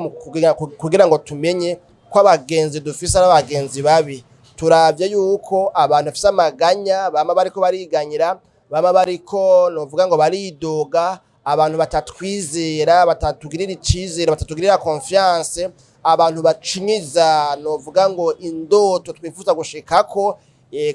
kugira ngo tumenye ko abagenzi dufise ari abagenzi babi. Turavye yuko abantu bafise amaganya, bama bariko bariganyira, bama bariko, novuga ngo, baridoga, abantu batatwizera, batatugirira icizere, batatugirira confiance, abantu bacinyiza, novuga ngo, indoto twifuza gushikako,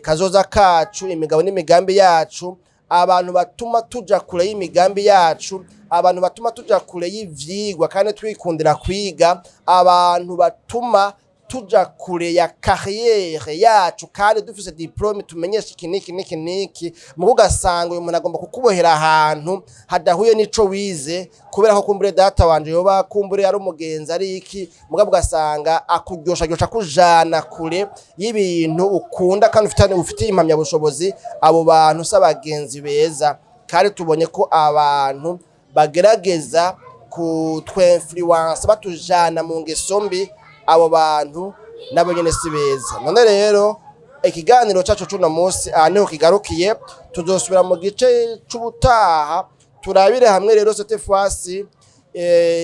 kazoza kacu, imigabo n'imigambi yacu, abantu batuma tuja kure y'imigambi yacu, abantu batuma tuja kure y'ivyigwa kandi twikundira kwiga, abantu batuma tuja kure ya carrière yacu kandi dufise diplôme tumenyesha iki niki niki niki. Mugo ugasanga uyu muntu agomba kukubohera ahantu hadahuye n'ico wize, kubera ko kumbure data wanje yoba kumbure ari umugenzi, ari iki, mugabo ugasanga akuryosharyosha, akujana kure y'ibintu ukunda kandi ufitiye impamyabushobozi. Abo bantu si abagenzi beza. Kandi tubonye ko abantu bagerageza kutwinfluence, batujana mu ngeso mbi, abo bantu nabo nyene si beza. None rero ikiganiro cacu c'uno munsi aha niho kigarukiye. Tuzosubira mu gice c'ubutaha, turabire hamwe rero cette fois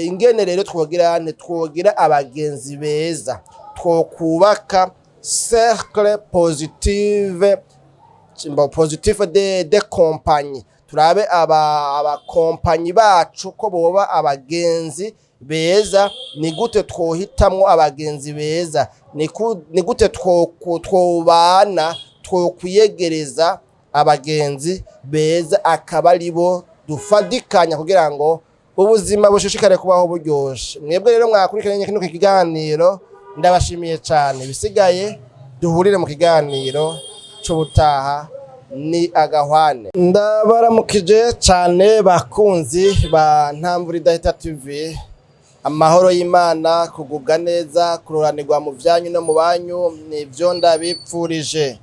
ingene rero twogira ntitwogira abagenzi beza, twokubaka cercle positive positif de compagnie. Turabe aba abakompanyi bacu ko boba abagenzi beza. Ni gute twohitamwo abagenzi beza? Ni gute twobana, twokwiyegereza abagenzi beza, akaba ari bo dufadikanya kugira ngo ubuzima bushishikare kubaho buryoshe? Mwebwe rero mwakurikiranye kino kiganiro, ndabashimiye cyane. Bisigaye duhurire mu kiganiro c'ubutaha. Ni agahwane. Ndabaramukije cyane, bakunzi ba Ntamvura Idahita TV. Amahoro y'Imana, kugubwa neza, kuroranirwa mu vyanyu no mu banyu, nivyo ndabipfurije.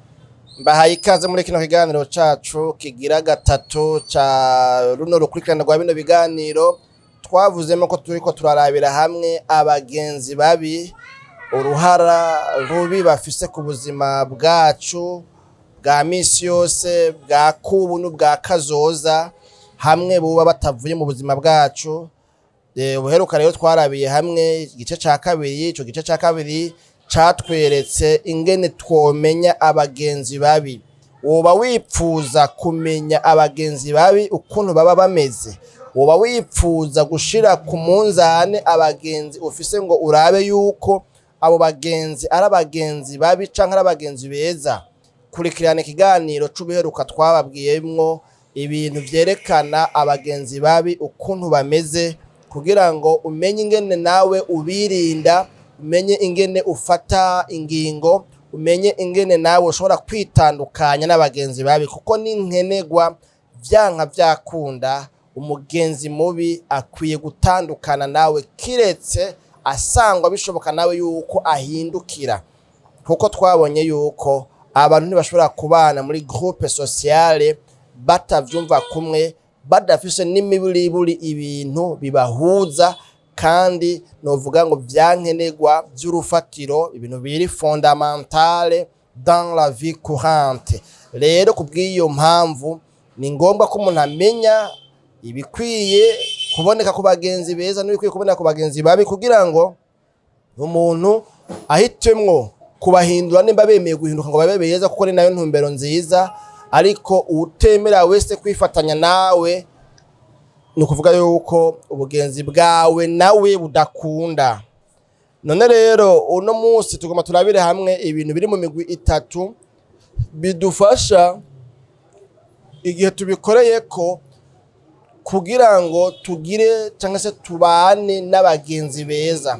Mbahaye ikaze muri kino kiganiro cacu kigira gatatu ca runo rukurikirane rwa bino biganiro twavuzemo ko turiko turarabira hamwe abagenzi babi, uruhara rubi bafise ku buzima bwacu bwa misi yose, bwa kubu n'ubwa kazoza, hamwe buba batavuye mu buzima bwacu. Ubuheruka rero twarabiye hamwe igice ca kabiri. Ico gice ca kabiri catweretse ingene twomenya abagenzi babi. Woba wipfuza kumenya abagenzi babi ukuntu baba bameze? Woba wipfuza gushira ku munzane abagenzi ufise ngo urabe yuko abo bagenzi ari abagenzi babi canke ari abagenzi beza? Kurikirana ikiganiro c'ubuheruka, twababwiyemwo ibintu vyerekana abagenzi babi ukuntu bameze, kugira ngo umenye ingene nawe ubirinda, umenye ingene ufata ingingo, umenye ingene nawe ushobora kwitandukanya n'abagenzi babi, kuko ni nkenerwa, vyanka vyakunda, umugenzi mubi akwiye gutandukana nawe, kiretse asangwa bishoboka nawe yuko ahindukira, kuko twabonye yuko abantu ntibashobora kubana muri groupe sociale batavyumva kumwe, badafise n'imiburiburi ibintu bibahuza, kandi novuga ngo vyankenerwa vy'urufatiro, ibintu biri fondamentale dans la vie courante. Rero kubw'iyo mpamvu ni ngombwa ko umuntu amenya ibikwiye kuboneka ku bagenzi beza n'ibikwiye kuboneka ku bagenzi babi, kugira ngo umuntu ahitemwo kubahindura nimba bemeye guhinduka ngo babe beza, kuko ni nayo ntumbero nziza. Ariko utemera wese kwifatanya nawe, ni ukuvuga yuko ubugenzi bwawe nawe budakunda. None rero uno munsi tugomba turabire hamwe ibintu biri mu migwi itatu bidufasha igihe tubikoreye ko kugira ngo tugire cyangwa se tubane n'abagenzi beza,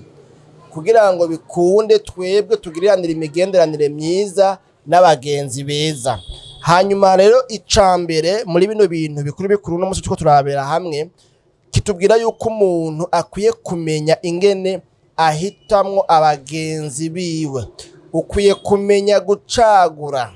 kugira ngo bikunde twebwe tugiriranire imigenderanire myiza n'abagenzi beza. Hanyuma rero icambere muri bino bintu bikuru bikuru uno munsi turiko turabera hamwe kitubwira yuko umuntu akwiye kumenya ingene ahitamwo abagenzi biwe. Ukwiye kumenya gucagura,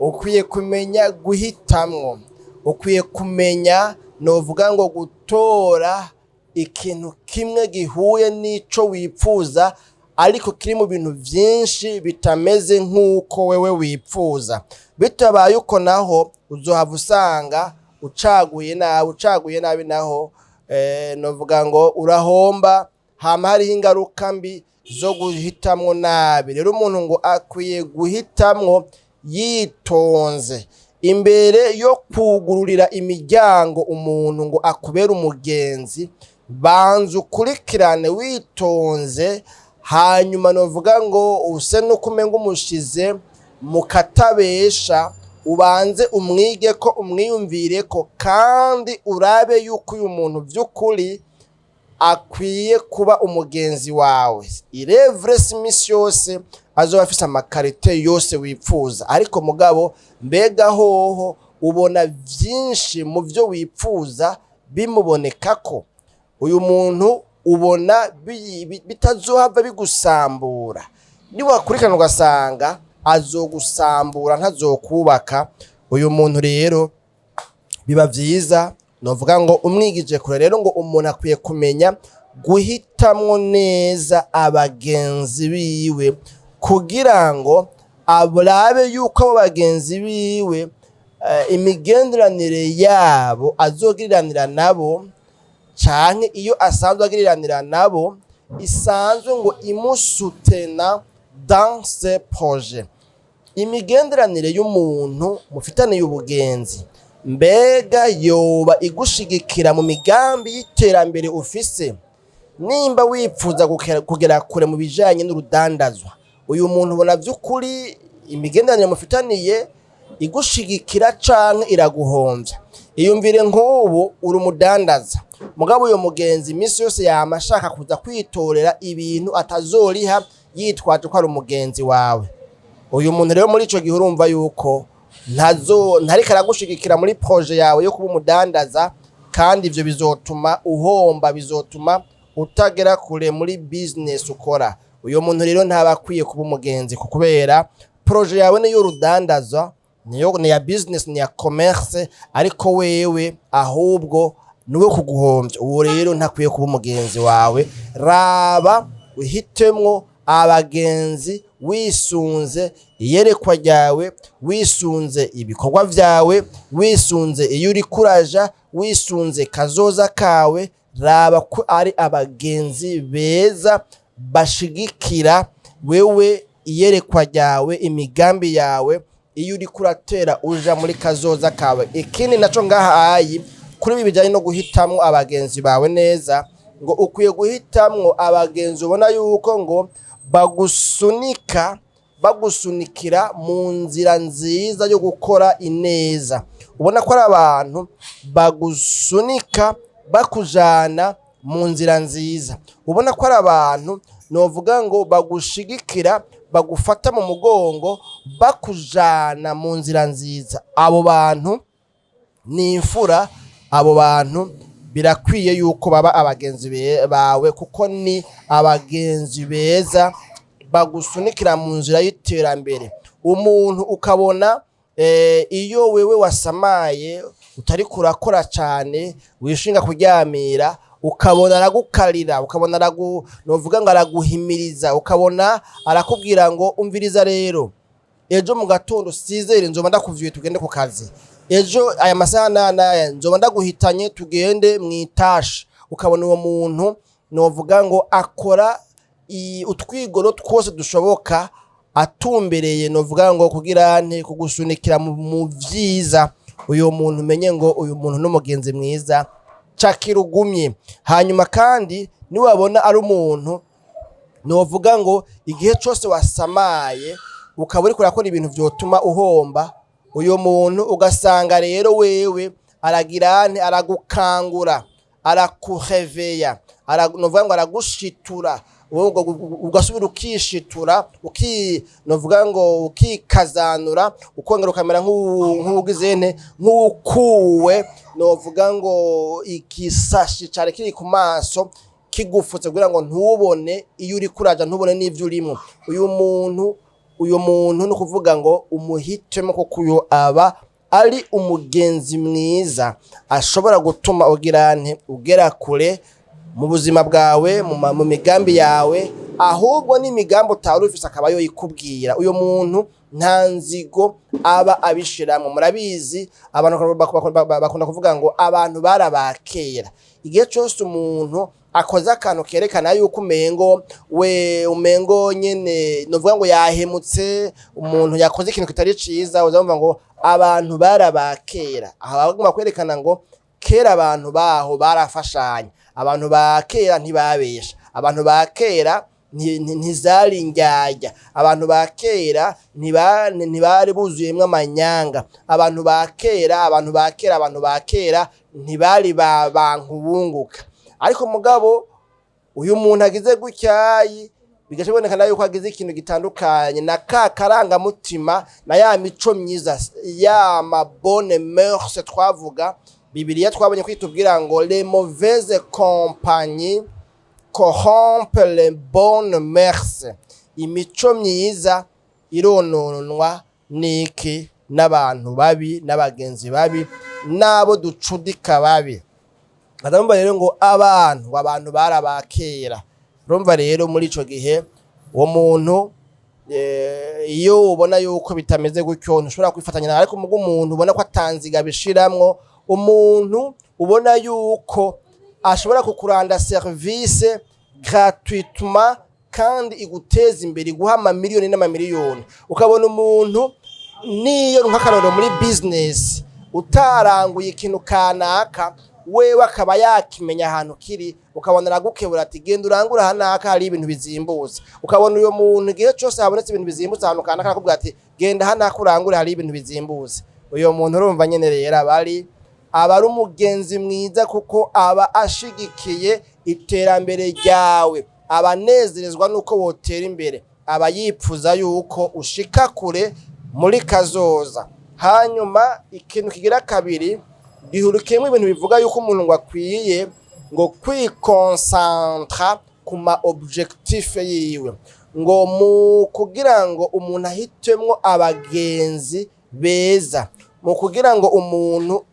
ukwiye kumenya guhitamwo, ukwiye kumenya, novuga ngo, gutora ikintu kimwe gihuye n'ico wipfuza, ariko kiri mu bintu vyinshi bitameze nk'uko wewe wipfuza. Bitabaye uko naho uzohava usanga ucaguye nabi. Ucaguye nabi naho, novuga ngo urahomba, hama hariho ingaruka mbi. zo guhitamwo nabi. Rero umuntu ngo akwiye guhitamwo yitonze imbere yo kugururira imiryango umuntu ngo akubere umugenzi. Banza ukurikirane witonze, hanyuma novuga ngo use nuko umenga umushize mu katabesha, ubanze umwige ko umwiyumvire ko, kandi urabe yuko uyu muntu by'ukuri akwiye kuba umugenzi wawe. Irevure si iminsi yose azoba afise ama qualités yose wipfuza, ariko mugabo mbega hoho ubona vyinshi mu vyo wipfuza bimubonekako? Uyu muntu ubona bitazohava bigusambura? Niwakurikirana ugasanga azogusambura, ntazokubaka, uyu muntu rero biba vyiza novuga ngo umwigije kure. Rero ngo umuntu akwiye kumenya guhitamwo neza abagenzi biwe, kugira ngo arabe yuko abo bagenzi biwe imigenderanire yabo azogiriranira nabo, canke iyo asanzwe agiriranira nabo, isanzwe ngo imusutena dans ses projets. Imigenderanire y'umuntu mufitaniye ubugenzi, mbega yoba igushigikira mu migambi y'iterambere ufise? Nimba wipfuza kugera kure mu bijanye n'urudandazwa, uyu muntu ubona vy'ukuri imigenderanire mufitaniye igushigikira canke iraguhomvya? Iyumvire nk'ubu uri umudandaza, mugabo uyo mugenzi iminsi yose yama ashaka kuza kwitorera ibintu atazoriha, yitwaje ko ari umugenzi wawe. Uyu muntu rero muri ico gihe urumva yuko ntazo ntariko aragushigikira muri projet yawe yo kuba umudandaza, kandi ivyo bizotuma uhomba, bizotuma utagera kure muri business ukora. Uyo muntu rero ntaba akwiye kuba umugenzi, kubera projet yawe niyo urudandaza, niyo ni ya business, ni ya commerce, ariko wewe ahubwo niwe kuguhombya. Uwo rero ntakwiye kuba umugenzi wawe. Raba uhitemwo abagenzi wisunze iyerekwa ryawe, wisunze ibikorwa vyawe, wisunze iyo uriko uraja, wisunze kazoza kawe. Raba ko ari abagenzi beza bashigikira wewe, iyerekwa ryawe, imigambi yawe, iyo uriko uratera uja muri kazoza kawe. Ikindi naco ngaha ayi kuri ibi bijanye no guhitamwo abagenzi bawe neza, ngo ukwiye guhitamwo abagenzi ubona yuko ngo bagusunika, bagusunikira mu nzira nziza yo gukora ineza. Ubona ko ari abantu bagusunika, bakujana mu nzira nziza. Ubona ko ari abantu novuga ngo bagushigikira, bagufata mu mugongo, bakujana mu nzira nziza. Abo bantu ni imfura. Abo bantu birakwiye yuko baba abagenzi bawe, kuko ni abagenzi beza bagusunikira mu nzira y'iterambere. Umuntu ukabona iyo wewe wasamaye, utariko urakora cane, wishinga kuryamira, ukabona aragukarira, ukabona novuga ngo araguhimiriza, ukabona arakubwira ngo: "Umviriza rero, ejo mu gatondo sizere nzoba ndakuvyuye, tugende ku kazi. Ejo aya masaha n'aya nzoba ndaguhitanye, tugende mw'itashe." Ukabona uwo muntu novuga ngo akora utwigoro twose dushoboka, atumbereye novuga ngo kugira nte kugusunikira mu vyiza. Uyo muntu umenye ngo uyu muntu n'umugenzi mwiza, cakira ugumye. Hanyuma kandi niwabona ari umuntu novuga ngo igihe cose wasamaye, ukaba uriko urakora ibintu vyotuma uhomba, uyo muntu ugasanga rero wewe aragira nte, aragukangura, arakureveya, novuga ngo aragushitura, wowe ugasubira ukishitura, novuga ngo ukikazanura, ukongera ukamera nk'uwugize nte, nk'uwukuwe novuga ngo igisashi cari kiri ku maso kigufutse kugira ngo ntubone iyo uriko uraja, ntubone n'ivyo urimwo. Uyu muntu ni ukuvuga ngo umuhitemo, kuko uyu aba ari umugenzi mwiza ashobora gutuma ugira nte, ugera kure mu buzima bwawe, mu migambi yawe, ahubwo n'imigambi utari ufise akaba yoyikubwira. Uyu muntu nta nzigo aba abishiramwo. Murabizi, abantu bakunda kuvuga ngo abantu barabakera. Igihe cose umuntu akoze akantu kerekana yuko umengo we, umengo nyene novuga ngo yahemutse, umuntu yakoze ikintu kitari ciza, uzumva ngo abantu barabakera. Aha bagomba kwerekana ngo kera abantu baho barafashanya, abantu ba kera ntibabesha, abantu ba kera ntizari indyarya, abantu ba kera ntibari buzuyemwo amanyanga, abantu ba kera, abantu ba kera, abantu ba kera ntibari ba bantu bunguka. Ariko mugabo uyu muntu agize gutyayi, bigaca bibonekana yuko agize ikintu gitandukanye na ka karangamutima na ya mico myiza, ya ma bonnes mœurs twavuga. Bibiliya twabonye ko itubwira ngo les mauvaises compagnies corrompent les bonnes mœurs. Imico myiza irononwa n'iki? N'abantu babi, n'abagenzi babi, n'abo ducudika babi. Urumva rero ngo abantu barabakera. Urumva rero muri ico gihe uwo muntu, iyo ubona yuko bitameze gutyo, ntushobora kwifatanya nawe. Ariko muga umuntu ubona ko atanziga bishiramwo, umuntu ubona yuko ashobora kukuranda service gratuitement kandi iguteza imbere, iguha amamiliyoni n'amamiliyoni, ukabona umuntu niyo nk'akarorero muri business utaranguye ikintu kanaka, wewe akaba yakimenya ahantu kiri, ukabona aragukebura ati: "Genda urangure ahanaka, hari ibintu bizimbutse." Ukabona uyo muntu igihe cose habonetse ibintu bizimbutse ahantu kanaka, arakubwira ati: "Genda hanaka urangure, hari ibintu bizimbutse." Uyo muntu urumva nyene rero aba ari umugenzi mwiza, kuko aba ashigikiye iterambere ryawe, aba anezerezwa nuko wotera imbere, aba yipfuza yuko ushika kure muri kazoza. Hanyuma ikintu kigira kabiri gihurikiyemwo ibintu bivuga yuko umuntu ngo akwiye ngo kwikonsantra ku ma objectif yiwe, ngo mu kugira ngo umuntu ahitemwo abagenzi beza, mu kugira ngo umuntu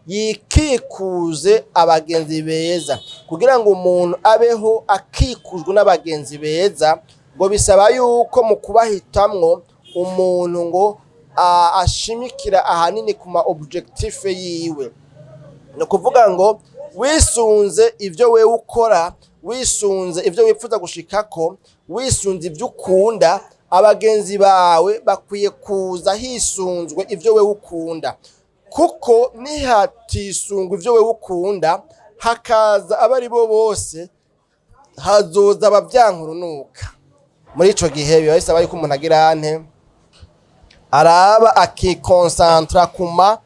yikikuze abagenzi beza, kugira ngo umuntu abeho akikujwe n'abagenzi beza, ngo bisaba yuko mu kubahitamwo umuntu ngo ashimikira ahanini ku ma objectif yiwe. Ni ukuvuga ngo wisunze ivyo wewe ukora, wisunze ivyo wifuza gushikako, wisunze ivyo ukunda, abagenzi bawe bakwiye kuza hisunzwe ivyo wewe ukunda, kuko nihatisungwa ivyo wewe ukunda hakaza abo ari bo bose, hazoza abavyankurunuka. Muri ico gihe biba bisaba yuko umuntu agira ante? Araba akikonsantra kuma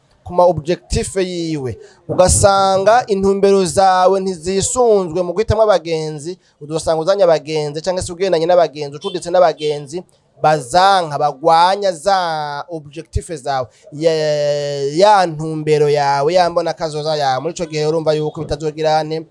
objectif yiwe. Ugasanga intumbero zawe ntizisunzwe mu guhitamwo abagenzi, udosanga uzanye abagenzi cyangwa se ugendanye n'abagenzi, ucuditse n'abagenzi bazanka, bagwanya za objectif zawe, ya ntumbero yawe, ya mbona kazoza yawe. Muri ico gihe urumva yuko bitazogira ante?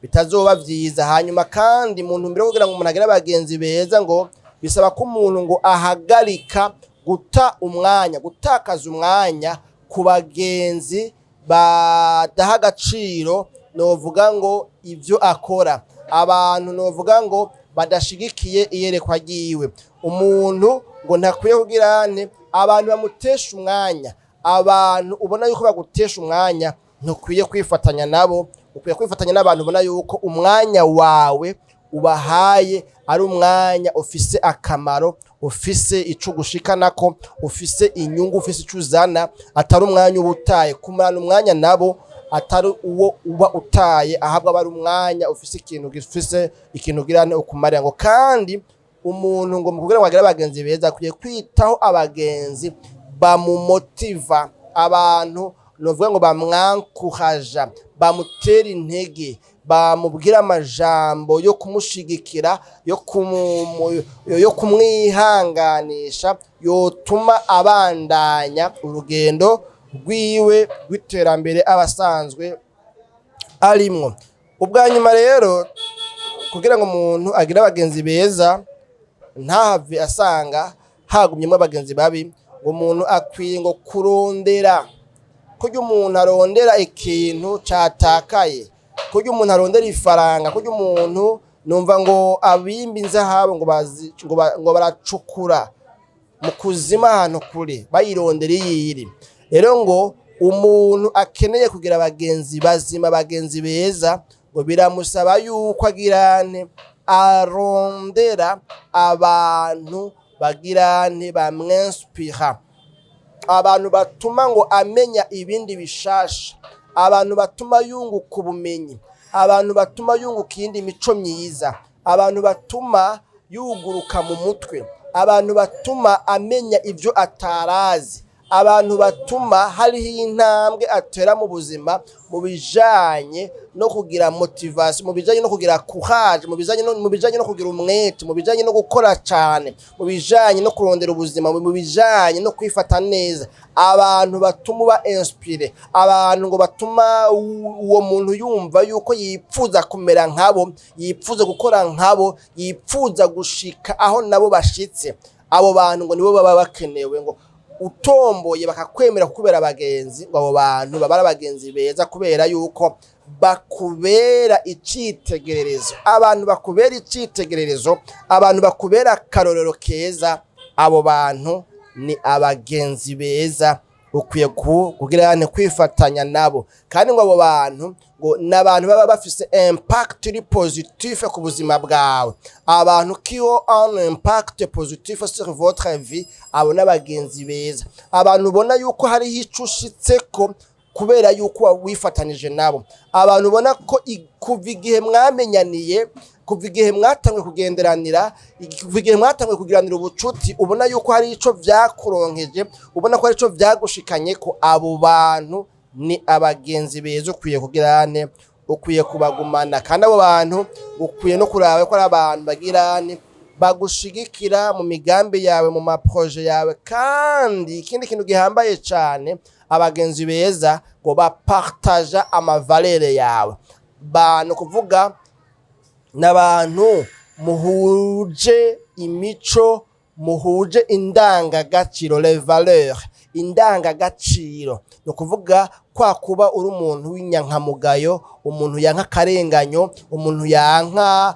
Bitazoba vyiza. Hanyuma kandi mu ntumbero yo kugira ngo umuntu agire abagenzi beza, ngo bisaba ko umuntu ngo ahagarika guta umwanya, gutakaza umwanya ku bagenzi badaha agaciro novuga ngo ivyo akora, abantu novuga ngo badashigikiye iyerekwa ryiwe. Umuntu ngo ntakwiye kugira ante? Abantu bamutesha umwanya. Abantu ubona yuko bagutesha umwanya, ntukwiye kwifatanya nabo. Ukwiye kwifatanya n'abantu ubona yuko umwanya wawe ubahaye ari umwanya ufise akamaro, ufise ico ugushikanako, ufise inyungu, ufise ico uzana, atari umwanya uba utaye. Kumarana umwanya nabo atari uwo uba utaye, ahabwo aba ari umwanya ufise ikintu, gifise ikintu ugira ukumarira. Ngo kandi umuntu ngo mu kugira ngo agire abagenzi beza, akwiye kwitaho abagenzi bamumotiva, abantu novuga ngo bamwankuhaja, bamutera intege, bamubwira amajambo yo kumushigikira, yo kumwihanganisha, yotuma abandanya urugendo rwiwe rw'iterambere aba asanzwe arimwo. Ubwa nyuma rero, kugira ngo umuntu agire abagenzi beza, ntahave asanga hagumyemo abagenzi babi, ngo umuntu akwiye ngo kurondera kurya umuntu arondera ikintu catakaye, kurya umuntu arondera ifaranga, kurya umuntu numva ngo abimba inzahabu ngo bazi, ngo baracukura mu kuzima ahantu kure bayirondera iyiri. Rero ngo Umuntu akeneye kugira abagenzi bazima, abagenzi beza, ngo biramusaba yuko agirane arondera abantu bagirane bamwinspira, abantu batuma ngo amenya ibindi bishasha, abantu batuma yunguka ubumenyi, abantu batuma yunguka iyindi mico myiza, abantu batuma yuguruka mu mutwe, abantu batuma amenya ibyo atarazi, abantu batuma hariho intambwe atera mu buzima mu bijanye no kugira motivation, mu bijanye no kugira courage, mu bijanye no kugira umwete, mu bijanye no gukora cane, mu bijanye no kurondera ubuzima, mu bijanye no kwifata neza, abantu batuma uba inspiré, abantu ngo batuma uwo muntu yumva yuko yipfuza kumera nkabo, yipfuza gukora nkabo, yipfuza gushika aho nabo bashitse. Abo bantu ngo nibo baba bakenewe, ngo utomboye bakakwemera kukubera abagenzi. Ngo abo bantu baba ari abagenzi beza kubera yuko bakubera icitegererezo. Abantu bakubera icitegererezo, abantu bakubera akarorero keza, abo bantu ni abagenzi beza ukwiye kugira ne kwifatanya nabo. Kandi ngo abo bantu ngo ni abantu baba bafise impact iri positif ku buzima bwawe, abantu qui ont un impact positif sur votre vie. Abo n'abagenzi beza, abantu ubona yuko hariho ico ushitseko kubera yuko wifatanije nabo, abantu ubona ko kuva igihe mwamenyaniye, kuva igihe mwatanguye kugenderanira, kuva igihe mwatanguye kugiranira ubucuti, ubona yuko hari ico vyakuronkeje, ubona ko hari ico vyagushikanye ko. Abo bantu ni abagenzi beza, ukwiye kugirane ukwiye kubagumana. Kandi abo bantu ukwiye no kuraba ko ari abantu bagirane bagushigikira mu migambi yawe, mu ma projets yawe. Kandi ikindi kintu gihambaye cane, abagenzi beza ngo bapartaja ama valeurs yawe. Bantu kuvuga n'abantu muhuje imico, muhuje indangagaciro, les valeurs, indangagaciro. Ni ukuvuga kwa kuba uri umuntu w'inyankamugayo, umuntu yanka akarenganyo, umuntu yanka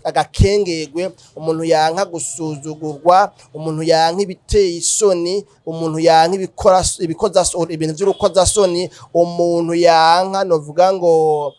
agakengegwe, umuntu yanka gusuzugurwa, umuntu yanka ibiteye isoni, umuntu yanka ibintu vy'urukozasoni, umuntu yanka novuga ngo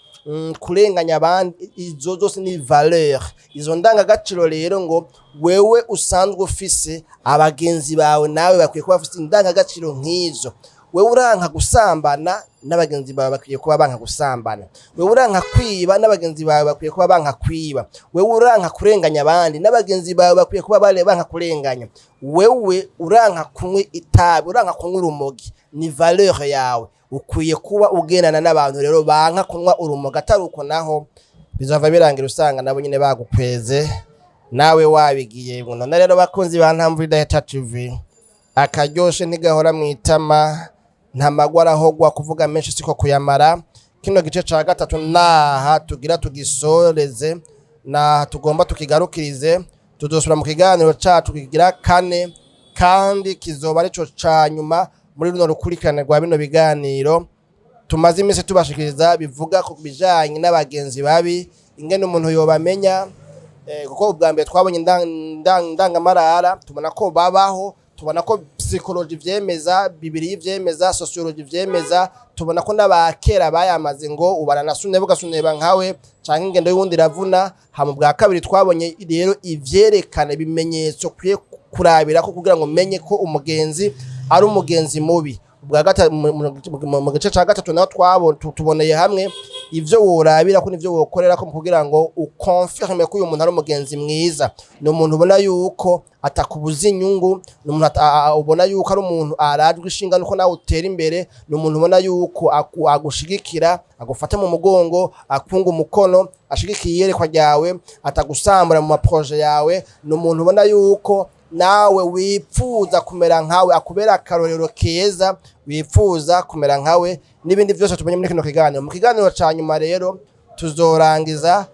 kurenganya abandi. Izo zose ni valeur, izo ndangagaciro. Rero ngo wewe usanzwe ufise, abagenzi bawe nawe bakwiye kuba bafise indangagaciro nk'izo. Wewe uranka gusambana, n'abagenzi bawe bakwiye kuba banka gusambana. Wewe uranka kwiba, n'abagenzi bawe bakwiye kuba banka kwiba. Wewe uranka kurenganya abandi, n'abagenzi bawe bakwiye kuba banka kurenganya. Wewe uranka kunywa itabi, uranka kunywa urumogi, ni valeur yawe, ukwiye kuba ugendana n'abantu rero banka kunywa urumogi. Atari uko naho bizava birangira usanga nabo nyine bagukweze nawe wabigiye. None rero bakunzi ba Ntamvu Idahita TV, akaryoshe ntigahora mu itama, nta magwa arahogwa, kuvuga menshi siko kuyamara. Kino gice ca gatatu naha tugira tugisoreze, naha tugomba tukigarukirize. Tuzosubira mu kiganiro cacu kigira kane, kandi kizoba arico ca nyuma muri runo rukurikirane rwa bino biganiro tumaze iminsi tubashikiriza bivuga ku bijanye n'abagenzi babi, ingene umuntu yobamenya. Kuko ubwa mbere twabonye ndangamarara, tubona ko babaho, tubona ko psychologie vyemeza, bibiliya ivyemeza, sociologie vyemeza, tubona ko n'abakera bayamaze ngo ubana na suneba ugasuneba nkawe, canke ingendo y'uwundi iravuna. Hama ubwa kabiri twabonye rero ivyerekana ibimenyetso kwiye kurabira ko kugira ngo menye ko umugenzi ari umugenzi mubi. Ubwa gatatu, mu gice ca gatatu naho tuboneye hamwe ivyo worabira ko nivyo wokorera ko kugira ngo uconfirme ko uyu muntu ari umugenzi mwiza. Ni umuntu ubona yuko atakubuza inyungu, ni umuntu ubona yuko ari umuntu arajwe ishinga nuko nawe utera imbere, ni umuntu ubona yuko agushigikira, agufata mu mugongo, akunga umukono, ashigikiye iyerekwa ryawe, atagusambura mu ma projets yawe. Ni umuntu ubona yuko nawe wipfuza kumera nkawe, akubera akarorero keza, wipfuza kumera nkawe, n'ibindi byose tubonye muri kino kiganiro. Mu kiganiro ca nyuma rero tuzorangiza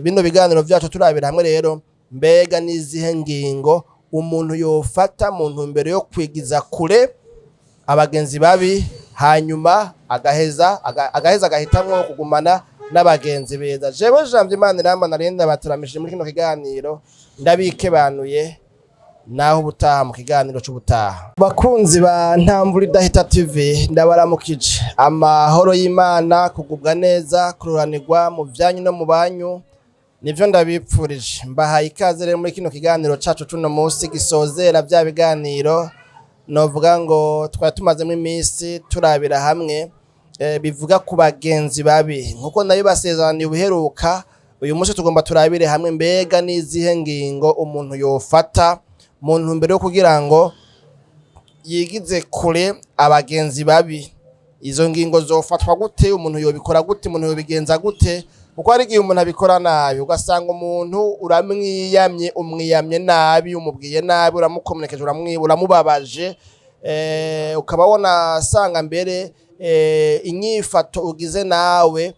bino biganiro vyacu turabira hamwe rero mbega n'izihe ngingo umuntu yofata mu ntumbero yo kwigiza kure abagenzi babi, hanyuma agaheza agahitamwo kugumana n'abagenzi beza. Jewe Jambo Imana iramba narinda bataramishije muri kino kiganiro, ndabikebanuye. Naho ubutaha mu kiganiro c'ubutaha. Bakunzi ba Ntamvura Idahita TV, ndabaramukije. Amahoro y'Imana, kugubwa neza, kururanirwa mu vyanyu no mu banyu, nivyo ndabipfurije. Mbahaye ikaze rero muri kino kiganiro cacu cuno musi gisozera vya biganiro novuga ngo twari tumazemo iminsi turabira hamwe, bivuga ku bagenzi babi. Nkuko nabibasezeraniye ubuheruka, uyu munsi tugomba turabire hamwe mbega n'izihe ngingo umuntu yofata mu ntumbero yo kugira ngo yigize kure abagenzi babi. Izo ngingo zofatwa gute? Umuntu yobikora gute? Umuntu yobigenza gute? Kuko hari igihe umuntu abikora nabi, ugasanga umuntu uramwiyamye, umwiyamye nabi, umubwiye nabi, uramukomerekeje, uramubabaje, ukaba wonasanga mbere inyifato ugize nawe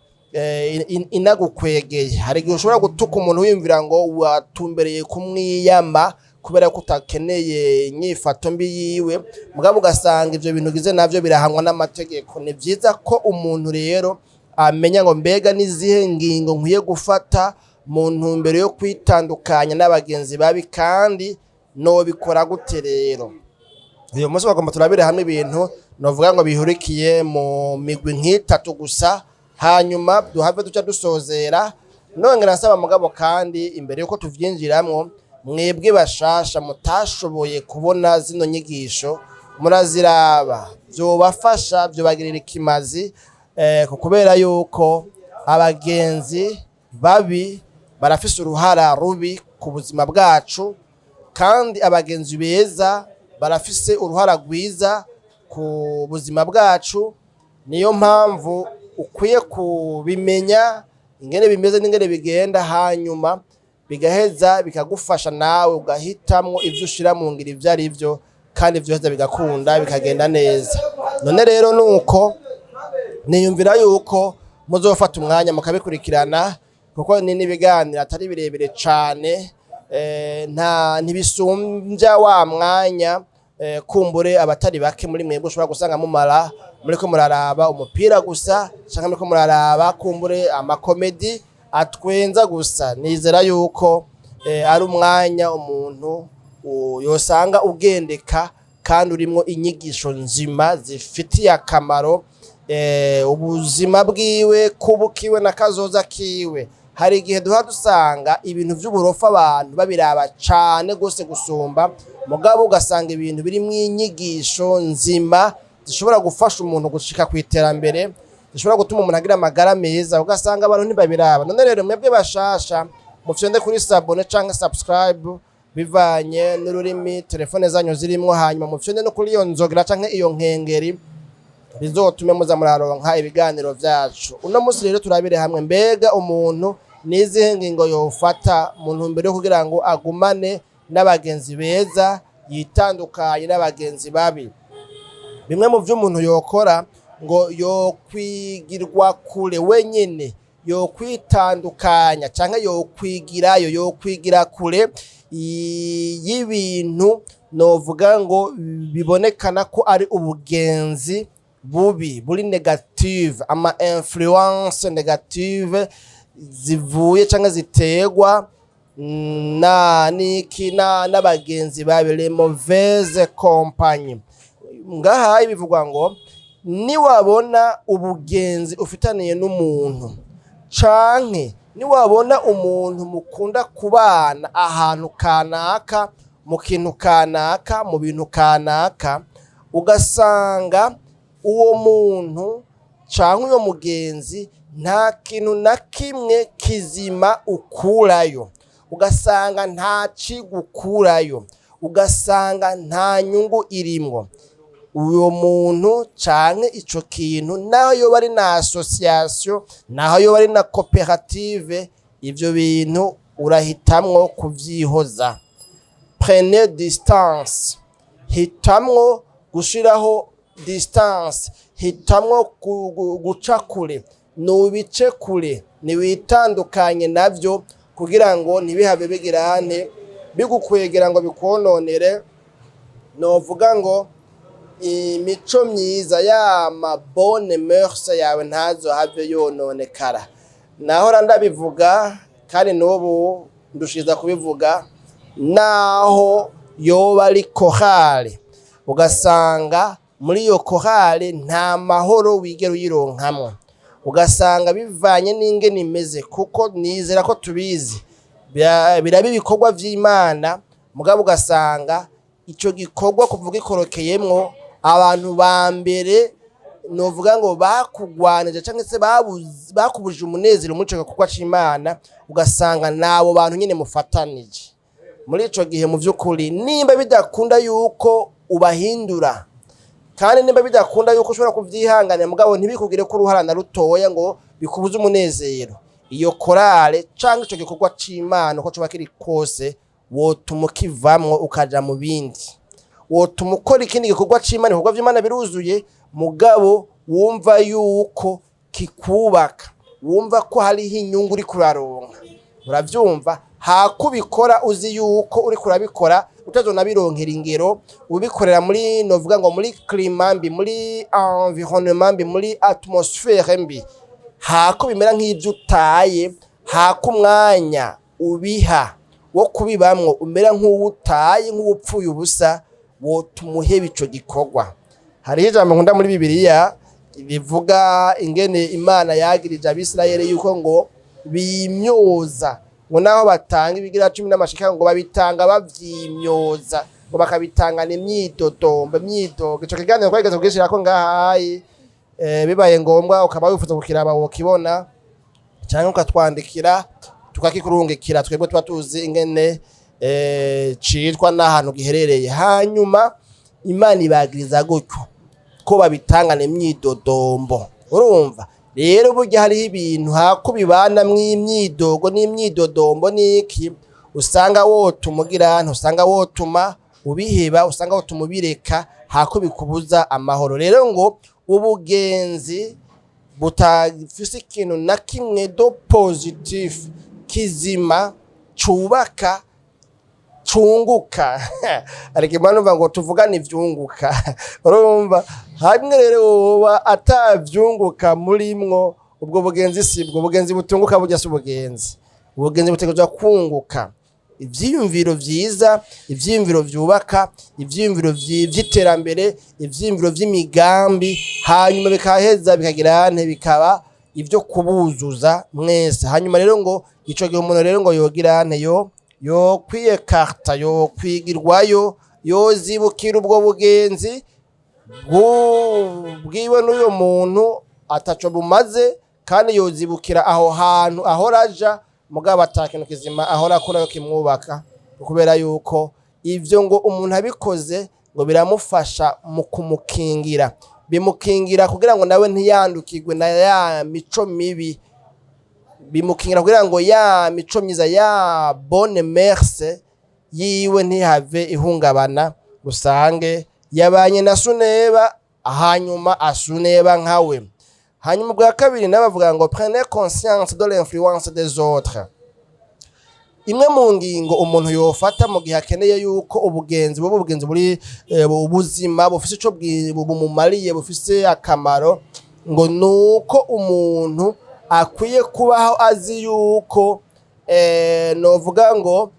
inagukwegeye. Hari igihe ushobora gutuka umuntu wiyumvira ngo watumbereye kumwiyama kubera ko utakeneye inyifato mbi yiwe, mugabo ugasanga ivyo bintu ugize navyo birahanwa n'amategeko. Ni vyiza ko umuntu rero amenya ngo mbega n'izihe ngingo nkwiye gufata mu ntumbero yo kwitandukanya n'abagenzi babi, kandi nobikora gute? Rero uyu munsi bagomba turabire hamwe ibintu novuga ngo bihurikiye mu migwi nk'itatu gusa, hanyuma duhave duca dusozera. Nongera nsaba mugabo kandi, imbere yuko tuvyinjiramwo, mwebwe bashasha mutashoboye kubona zino nyigisho, muraziraba, vyobafasha, vyobagirira ikimazi, kubera yuko abagenzi babi barafise uruhara rubi ku buzima bwacu, kandi abagenzi beza barafise uruhara rwiza ku buzima bwacu. Niyo mpamvu ukwiye kubimenya ingene bimeze n'ingene bigenda, hanyuma bigaheza bikagufasha nawe ugahitamwo ivyo ushira mu ngiro ivyo ari vyo, kandi vyoheza bigakunda, bikagenda neza. None rero nuko niyumvira yuko muzofata umwanya mukabikurikirana, kuko ni n'ibiganiro atari birebire cane, nta ntibisumbya wa mwanya kumbure abatari bake muri mwebwe ushobora gusanga mumara muriko muraraba umupira gusa, canke muriko muraraba kumbure amakomedi atwenza gusa. Nizera yuko ari umwanya umuntu yosanga ugendeka kandi urimwo inyigisho nzima zifitiye akamaro ubuzima bwiwe, kubukiwe na kazoza kiwe. Hari igihe duha dusanga ibintu vy'uburofa abantu babiraba cane gose gusumba, mugabo ugasanga ibintu birimwo inyigisho nzima zishobora gufasha umuntu gushika ku iterambere, zishobora gutuma umuntu agira amagara meza, ugasanga abantu ntibabiraba. None rero mwebwe bashasha, mufyonde kuri s'abonner canke subscribe bivanye n'ururimi telefone zanyu zirimwo, hanyuma mufyonde no kuri iyo nzogera canke iyo nkengeri, bizotume muza muraronka ibiganiro vyacu. Uno munsi rero turabire hamwe mbega umuntu n'izihe ngingo yofata mu ntumbero yo kugira ngo agumane n'abagenzi beza, yitandukanye n'abagenzi babi. Bimwe mu vyo umuntu yokora ngo yokwigirwa kure wenyene, yokwitandukanya canke yokwigirayo, yokwigira kure y'ibintu novuga ngo bibonekana ko ari ubugenzi bubi buri négative, ama influence négative zivuye canke ziterwa na niki na n'abagenzi babi, les mauvaises compagnies. Ngaha bivugwa ngo niwabona ubugenzi ufitaniye n'umuntu, canke niwabona umuntu mukunda kubana ahantu kanaka, mu kintu kanaka, mu bintu kanaka, ugasanga uwo muntu canke uyo mugenzi nta kintu na kimwe kizima ukurayo, ugasanga nta cigukurayo, ugasanga nta nyungu irimwo, uyo muntu canke ico kintu, naho yoba ari na association, naho yoba ari na koperative, ivyo bintu urahitamwo kuvyihoza. Prenez distance, hitamwo gushiraho distance, hitamwo guca kure, nubice kure, niwitandukanye navyo, kugira ngo ntibihave bigirane bigukwegera ngo bikononere novuga ngo imico myiza, yama bonnes mœurs yawe ntazohave yononekara. Nahora ndabivuga kandi n'ubu ndushiza kubivuga, naho yoba ari korale, ugasanga muri iyo korale nta mahoro wigera uyironkamwo, ugasanga bivanye n'ingene imeze, kuko nizera ko tubizi, biraba ibikorwa vy'Imana, mugabo ugasanga ico gikorwa kuvuga ikorokeyemwo abantu ba mbere, novuga ngo bakugwanije canke se bakubujije umunezero muri ico gikorwa c'Imana, ugasanga nabo bantu nyene mufatanije muri ico gihe. Mu vy'ukuri, nimba bidakunda yuko ubahindura, kandi nimba bidakunda yuko ushobora kuvyihanganira, mugabo ntibikugire ko uruhara na rutoya ngo bikubuze umunezero, iyo korale canke ico gikorwa c'Imana, uko coba kiri kose, wotuma ukivamwo ukaja mu bindi, wotuma ukora ikindi gikorwa c'Imana. Ibikorwa vy'Imana biruzuye, mugabo wumva yuko kikubaka, wumva ko hariho inyungu uriko uraronka, uravyumva, hakubikora uzi yuko uriko urabikora utazonabironkera ingero, ubikorera muri, novuga ngo muri climat mbi, muri environnement mbi, muri atmosphère mbi, hako bimera nk'ivyo utaye, hako umwanya ubiha wo kubibamwo umera nk'uwutaye, nk'uwupfuye ubusa, wotuma uheba ico gikorwa. Hariho ijambo nkunda muri Bibiliya rivuga ingene Imana yagirije Abisirayeli yuko ngo bimyoza, ngo naho batanga ibigira cumi n'amashika, ngo babitanga bavyimyoza, ngo bakabitangana imyidodombo, imyidogo. Ico kiganiro twageze kugishirako ngahayi, bibaye ngombwa ukaba wifuza kukiraba, wokibona canke ukatwandikira tukakikurungikira. Twebwe tuba tuzi ingene citwa n'ahantu giherereye. Hanyuma Imana ibagiriza gutyo ko babitangana imyidodombo. Urumva rero, burya hariho ibintu hako bibanamwo imyidogo n'imyidodombo n'iki, usanga wotuma ugira, ntusanga wotuma ubiheba, usanga wotuma ubireka hako bikubuza amahoro. Rero ngo ubugenzi butafise ikintu na kimwe de positif, kizima, cubaka, cunguka, ariko Imana umva ngo tuvugane ivyunguka. Urumva, hamwe rero woba atavyunguka murimwo, ubwo bugenzi sibwo bugenzi butunguka. Burya si ubugenzi. Ubugenzi butegerezwa kunguka ivyiyumviro vyiza, ivyiyumviro vyubaka, ivyiyumviro vy'iterambere, ivyiyumviro vy'imigambi, hanyuma bikaheza bikagira nte, bikaba ivyo kubuzuza mwese. Hanyuma rero ngo ico gihe umuntu rero ngo yogira nte, yo kwiyekarta, yo kwigirwayo, yozibukira ubwo bugenzi bwiwe n'uyo muntu ataco bumaze, kandi yozibukira aho hantu ahora aja, mugabo ata kintu kizima ahora akurayo kimwubaka, kubera yuko ivyo ngo umuntu abikoze ngo biramufasha mu kumukingira, bimukingira kugira ngo nawe ntiyandukirwe na ya mico mibi, bimukingira kugira ngo ya mico myiza, ya bonnes mœurs yiwe ntihave ihungabana, usange yabanye na suneba, hanyuma asuneba nkawe. Hanyuma ubwa kabiri nawe bavuga ngo prenez conscience de l'influence des autres. Imwe mu ngingo umuntu yofata mu gihe akeneye yuko ubugenzi buba ubugenzi buri ubuzima bufise ico bumumariye, bufise akamaro, ngo nuko umuntu akwiye kubaho azi yuko novuga ngo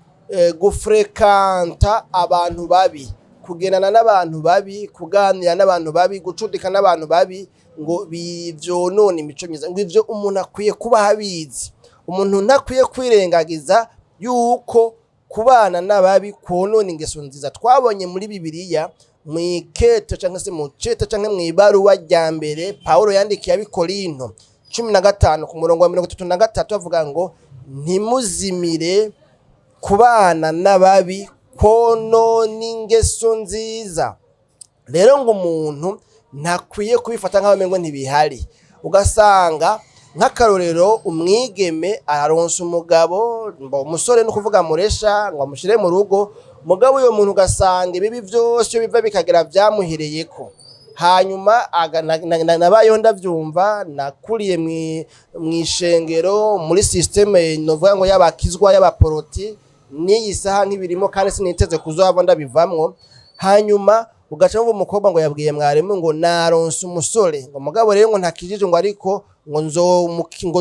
gufrekanta abantu babi, kugendana n'abantu babi, kuganira n'abantu babi, gucudika n'abantu babi, ngo bivyonona imico myiza. Ngo ivyo umuntu akwiye kuba abizi. Umuntu ntakwiye kwirengagiza yuko kubana n'ababi kwonona ingeso nziza. Twabonye muri Bibiliya, mw'ikete canke se mu cete canke mw'ibaruwa rya mbere Pawulo yandikiye Abikorinto, 15 ku murongo wa 33, avuga ngo ntimuzimire, kubana n'ababi konona ingeso nziza. Rero ngo umuntu ntakwiye kubifata nk'aho umengo ntibihari, ugasanga nk'akarorero umwigeme araronsa umugabo, umusore no kuvuga muresha, ngo amushyire mu rugo, mugabo uyo muntu ugasanga ibibi vyose iyo biva bikagera vyamuhereyeko. Hanyuma nabayeho ndavyumva, nakuriye mw'ishengero, muri système novuga ngo y'abakizwa, y'abaporoti, n'iyi saha nk'ibirimo, kandi siniteze kuzohava ndabivamwo. Hanyuma Ugaca wumva umukobwa ngo yabwiye mwarimu ngo naronse umusore, ngo mugabo rero ngo ntakijije, ngo ariko ngo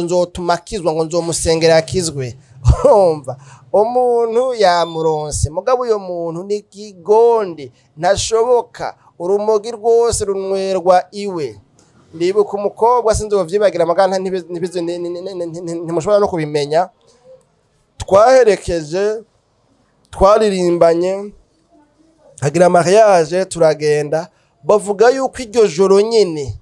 nzotuma akizwa, ngo nzomusengera akizwe. Urumva umuntu yamuronse, mugabo uyo muntu ni kigondi, ntashoboka, urumogi rwose runwerwa iwe. Ndibuka umukobwa, sinzi wovyibagira, mugabo ntimushobora no kubimenya. Twaherekeje, twaririmbanye, hagira mariage, turagenda. Bavuga yuko iryo joro nyene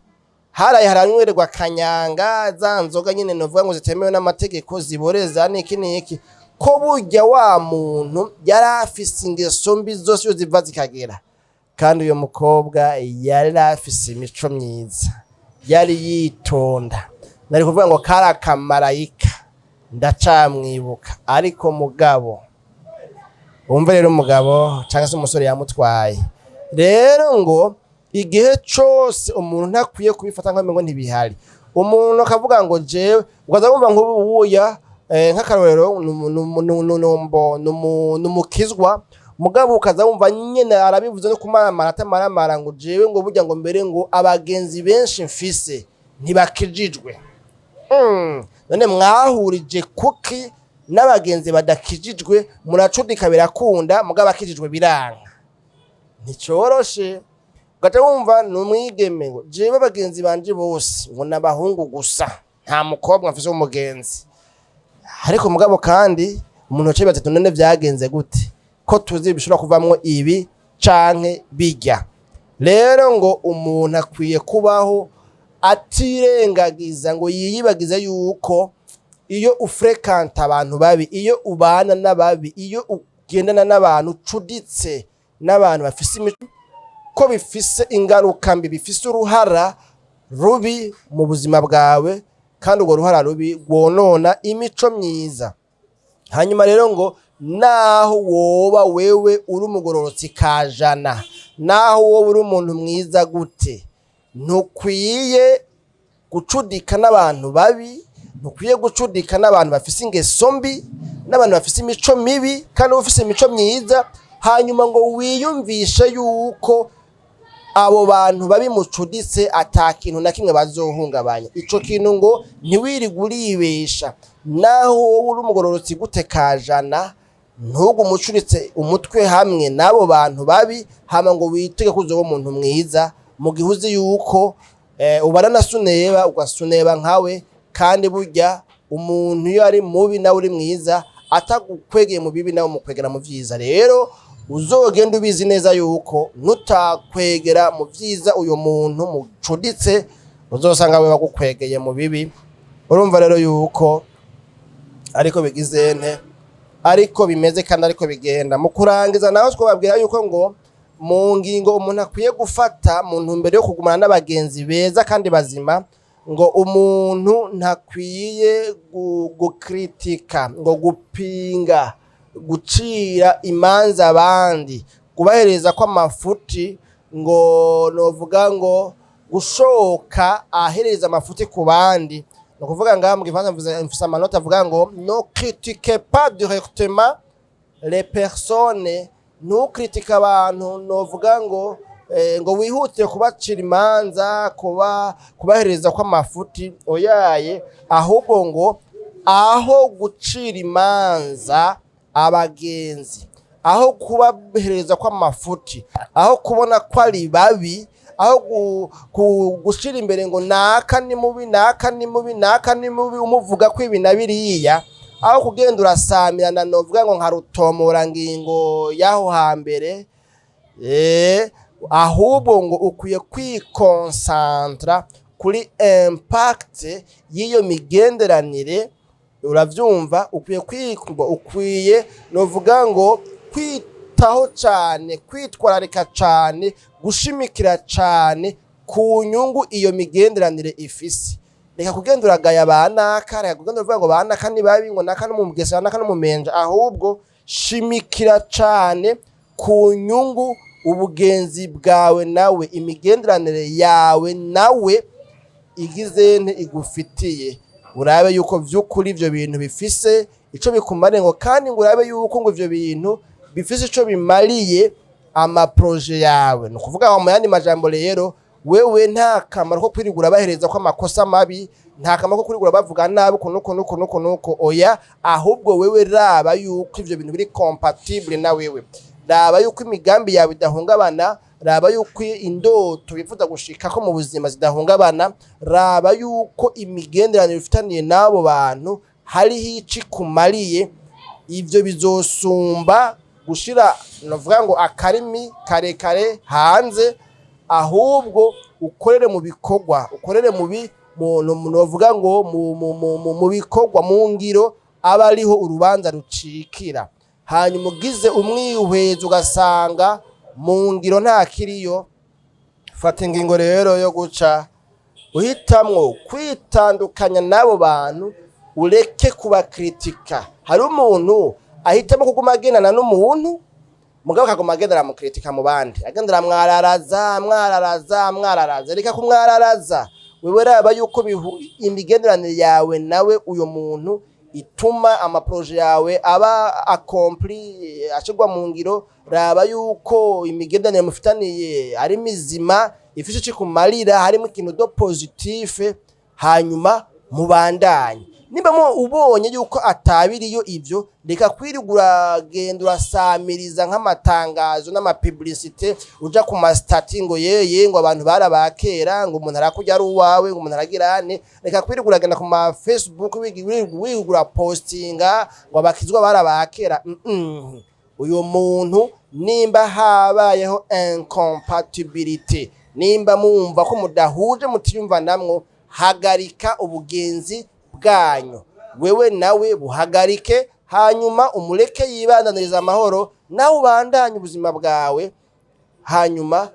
haraye haranywererwa kanyanga, za nzoga nyene novuga ngo zitemewe n'amategeko, ziboreza niki niki, ko burya wa muntu yari afise ingeso mbi zose iyo ziva zikagera. Kandi uyo mukobwa yari afise imico myiza, yari yitonda, nari kuvuga ngo kari akamarayika, ndacamwibuka. Ariko mugabo wumve rero, umugabo cyangwa se umusore yamutwaye. Rero ngo igihe cose umuntu ntakwiye kubifata nk'aho ngo ntibihari. Umuntu akavuga ngo jewe, ukaza wumva nk'ubuya nk'akarorero numukizwa, mugabo ukaza wumva nyene arabivuze no kumaramara atamaramara, ngo jewe ngo burya ngo mbere ngo abagenzi benshi mfise ntibakijijwe. None mwahurije kuki n'abagenzi badakijijwe? Muracudika birakunda, mugabo akijijwe biranga, nticoroshe. Ugaca wumva ni umwigeme ngo jewe abagenzi banje bose ngo n'abahungu gusa, nta mukobwa mfise w'umugenzi. Ariko mugabo kandi umuntu aciye ati: "None vyagenze gute ko tuzi bishobora kuvamwo ibi canke bijya?" Rero ngo umuntu akwiye kubaho atirengagiza ngo yiyibagize yuko iyo ufréquenta abantu babi, iyo ubana n'ababi, iyo ugendana n'abantu, ucuditse n'abantu bafise imico, ko bifise ingaruka mbi, bifise uruhara rubi mu buzima bwawe, kandi urwo ruhara rubi rwonona imico myiza. Hanyuma rero ngo naho woba wewe uri umugororotsi kajana, naho woba uri umuntu mwiza gute, ntukwiye gucudika n'abantu babi, ntukwiye gucudika n'abantu bafise ingeso mbi, n'abantu bafise imico mibi, kandi uba ufise imico myiza. Hanyuma ngo wiyumvishe yuko abo bantu babi mucuditse ata kintu na kimwe bazohungabanya. Ico kintu ngo ntiwirigwe uribesha. Naho wowe uri umugororotsi gute kajana, ntugume ucuritse umutwe hamwe n'abo bantu babi, hama ngo witege ko uzoba umuntu mwiza, mu gihe uzi yuko ubana na suneba, ugasuneba nkawe. Kandi burya umuntu iyo ari mubi nawe uri mwiza, atagukwegeye mu bibi, nawe umukwegera mu vyiza. Rero uzogenda ubizi neza yuko nutakwegera mu vyiza uyo muntu mucuditse, uzosanga we bagukwegeye mu bibi. Urumva rero yuko ariko bigize nte, ariko bimeze kandi ariko bigenda. Mu kurangiza naho, twababwira yuko ngo mu ngingo umuntu akwiye gufata mu ntumbero yo kugumana n'abagenzi beza kandi bazima, ngo umuntu ntakwiye gukritika, ngo gupinga, gucira imanza abandi, kubahereza kw'amafuti, ngo novuga ngo gushoka ahereza amafuti ku bandi. Ni ukuvuga ngaha mu gifaransa, mvuze, mfise amanota avuga ngo: "Ne critique pas directement les personnes." Ntukritike abantu, novuga ngo ngo wihutire kubacira imanza, kubahereza kw'amafuti, oyaye. Ahubwo ngo aho gucira imanza abagenzi, aho kubahereza kw'amafuti, aho kubona ko ari babi, aho gushira imbere ngo naka ni mubi, naka ni mubi, naka ni mubi, umuvuga ko ibi na biriya, aho kugenda urasamirana, novuga ngo nka rutomorangingo y'aho hambere, ahubwo ngo ukwiye kwiconcentra kuri impact y'iyo migenderanire. Uravyumva, ukwiye ukwiye novuga ngo kwitaho cane, kwitwararika cane, gushimikira cane ku nyungu iyo migenderanire ifise. Reka kugenda uragaya ba naka, reka kugenda uravuga ngo ba naka ni babi, ngo naka n'umugesera, naka n'umumenja. Ahubwo shimikira cane ku nyungu ubugenzi bwawe nawe, imigenderanire yawe nawe igize nte, igufitiye. Urabe yuko vy'ukuri ivyo bintu bifise ico bikumariye, ngo kandi ngo urabe yuko ngo ivyo bintu bifise ico bimariye. Ama projets yawe, ni ukuvuga mu yandi majambo rero, wewe nta kamaro ko kwirigura bahereza ko amakosa mabi, nta kamaro ko kwirigura bavuga nabi uku nuku nuku nuku nuku. Oya, ahubwo wewe raba yuko ivyo bintu biri compatible na wewe, raba yuko imigambi yawe idahungabana, raba yuko indoto wifuza gushikako mu buzima zidahungabana, raba yuko imigenderanire ufitaniye n'abo bantu hariho ico ikumariye. Ivyo bizosumba gushira, novuga ngo, akarimi karekare hanze. Ahubwo ukorere mu bikorwa, ukorere mu bi mu novuga ngo mu bikorwa, mu ngiro, aba ariho urubanza rucikira. Hanyuma ugize umwihwezo ugasanga mu ngiro nta kiriyo, fata ingingo rero yo guca uhitamwo kwitandukanya n'abo bantu, ureke kubakritika. Hari umuntu ahitamo kuguma agendana n'umuntu, mugabo akaguma agenda aramukritika mu bandi, agenda aramwararaza, amwararaza, amwararaza. Reka kumwararaza. Wewe raba yuko imigenderanire yawe nawe uyo muntu ituma ama projets yawe aba accompli, ashirwa mu ngiro. Raba yuko imigenderanire mufitaniye ari mizima, ifise ico ikumarira, harimo ikintu de positif, hanyuma mubandanye. Nimba mu ubonye yuko atabiriyo ivyo, reka kwirirwa uragenda urasamiriza nk'amatangazo n'ama publicités, uja ku ma statuts ngo yeye, ngo abantu barabakera, ngo umuntu arakurya ari uwawe, ngo umuntu aragira ane. Reka kwirirwa uragenda ku ma Facebook wirirwa urapostinga ngo abakizwa barabakera. Uyu muntu, nimba habayeho incompatibilité, nimba mumva ko mudahuje, mutiyumvanamwo, hagarika ubugenzi bwanyu wewe nawe, buhagarike, hanyuma umureke yibandaniriza amahoro, nawe ubandanye ubuzima bwawe, hanyuma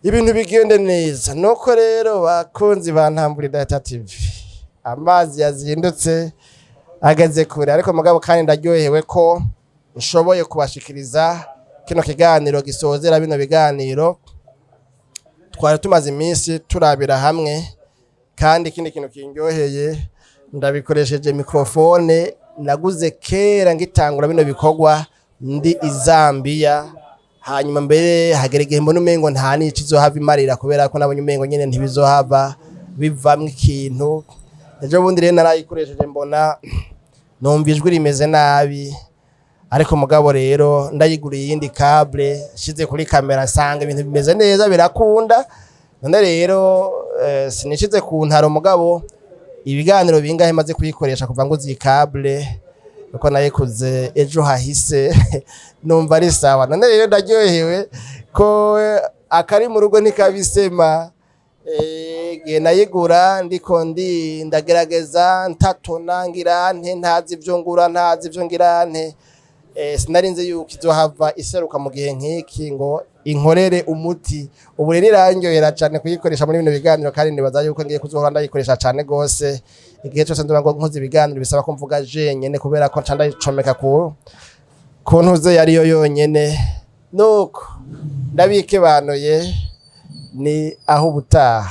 ibintu bigende neza. Nuko rero, bakunzi ba Ntambura Data TV, amazi yazindutse ageze kure, ariko mugabo kandi ndaryohewe ko nshoboye kubashikiriza kino kiganiro gisozera bino biganiro twari tumaze iminsi turabira hamwe. Kandi ikindi kintu kindyoheye, ndabikoresheje microphone naguze kera ngitangura bino bikorwa ndi i Zambia. Hanyuma mbere hagera igihe mbona umengo nta n'ico izohava imarira, kubera ko nabonye umengo nyene ntibizohava bivamwo ikintu. Ejo bundi rero narayikoresheje, mbona numva ijwi rimeze nabi, ariko mugabo rero ndayiguriye iyindi câble, nshize kuri kamera, nsanga ibintu bimeze neza, birakunda. None rero sinishize ku ntaro, mugabo ibiganiro bingahe maze kuyikoresha kuva nguze iyi câble, uko nayikuze ejo hahise, numva ari sawa. None rero ndaryohewe ko akari mu rugo ntikabisema. Igihe nayigura ndiko ndi ndagerageza, ntatona ngira nte, ntazi ivyo ngura, ntazi ivyo ngira nte, sinari nzi yuko izohava iseruka mu gihe nk'iki ngo inkorere umuti. Ubu rero irandyohera cane kuyikoresha muri bino biganiro, kandi nibaza yuko ngiye kuzohora ndayikoresha cane gose igihe cose nzoba ngo nkoze ibiganiro bisaba ko mvuga jenyene, kubera ko nca ndayicomeka ku ntuze yariyo yonyene. Nuko ndabikebanuye, ni aho ubutaha.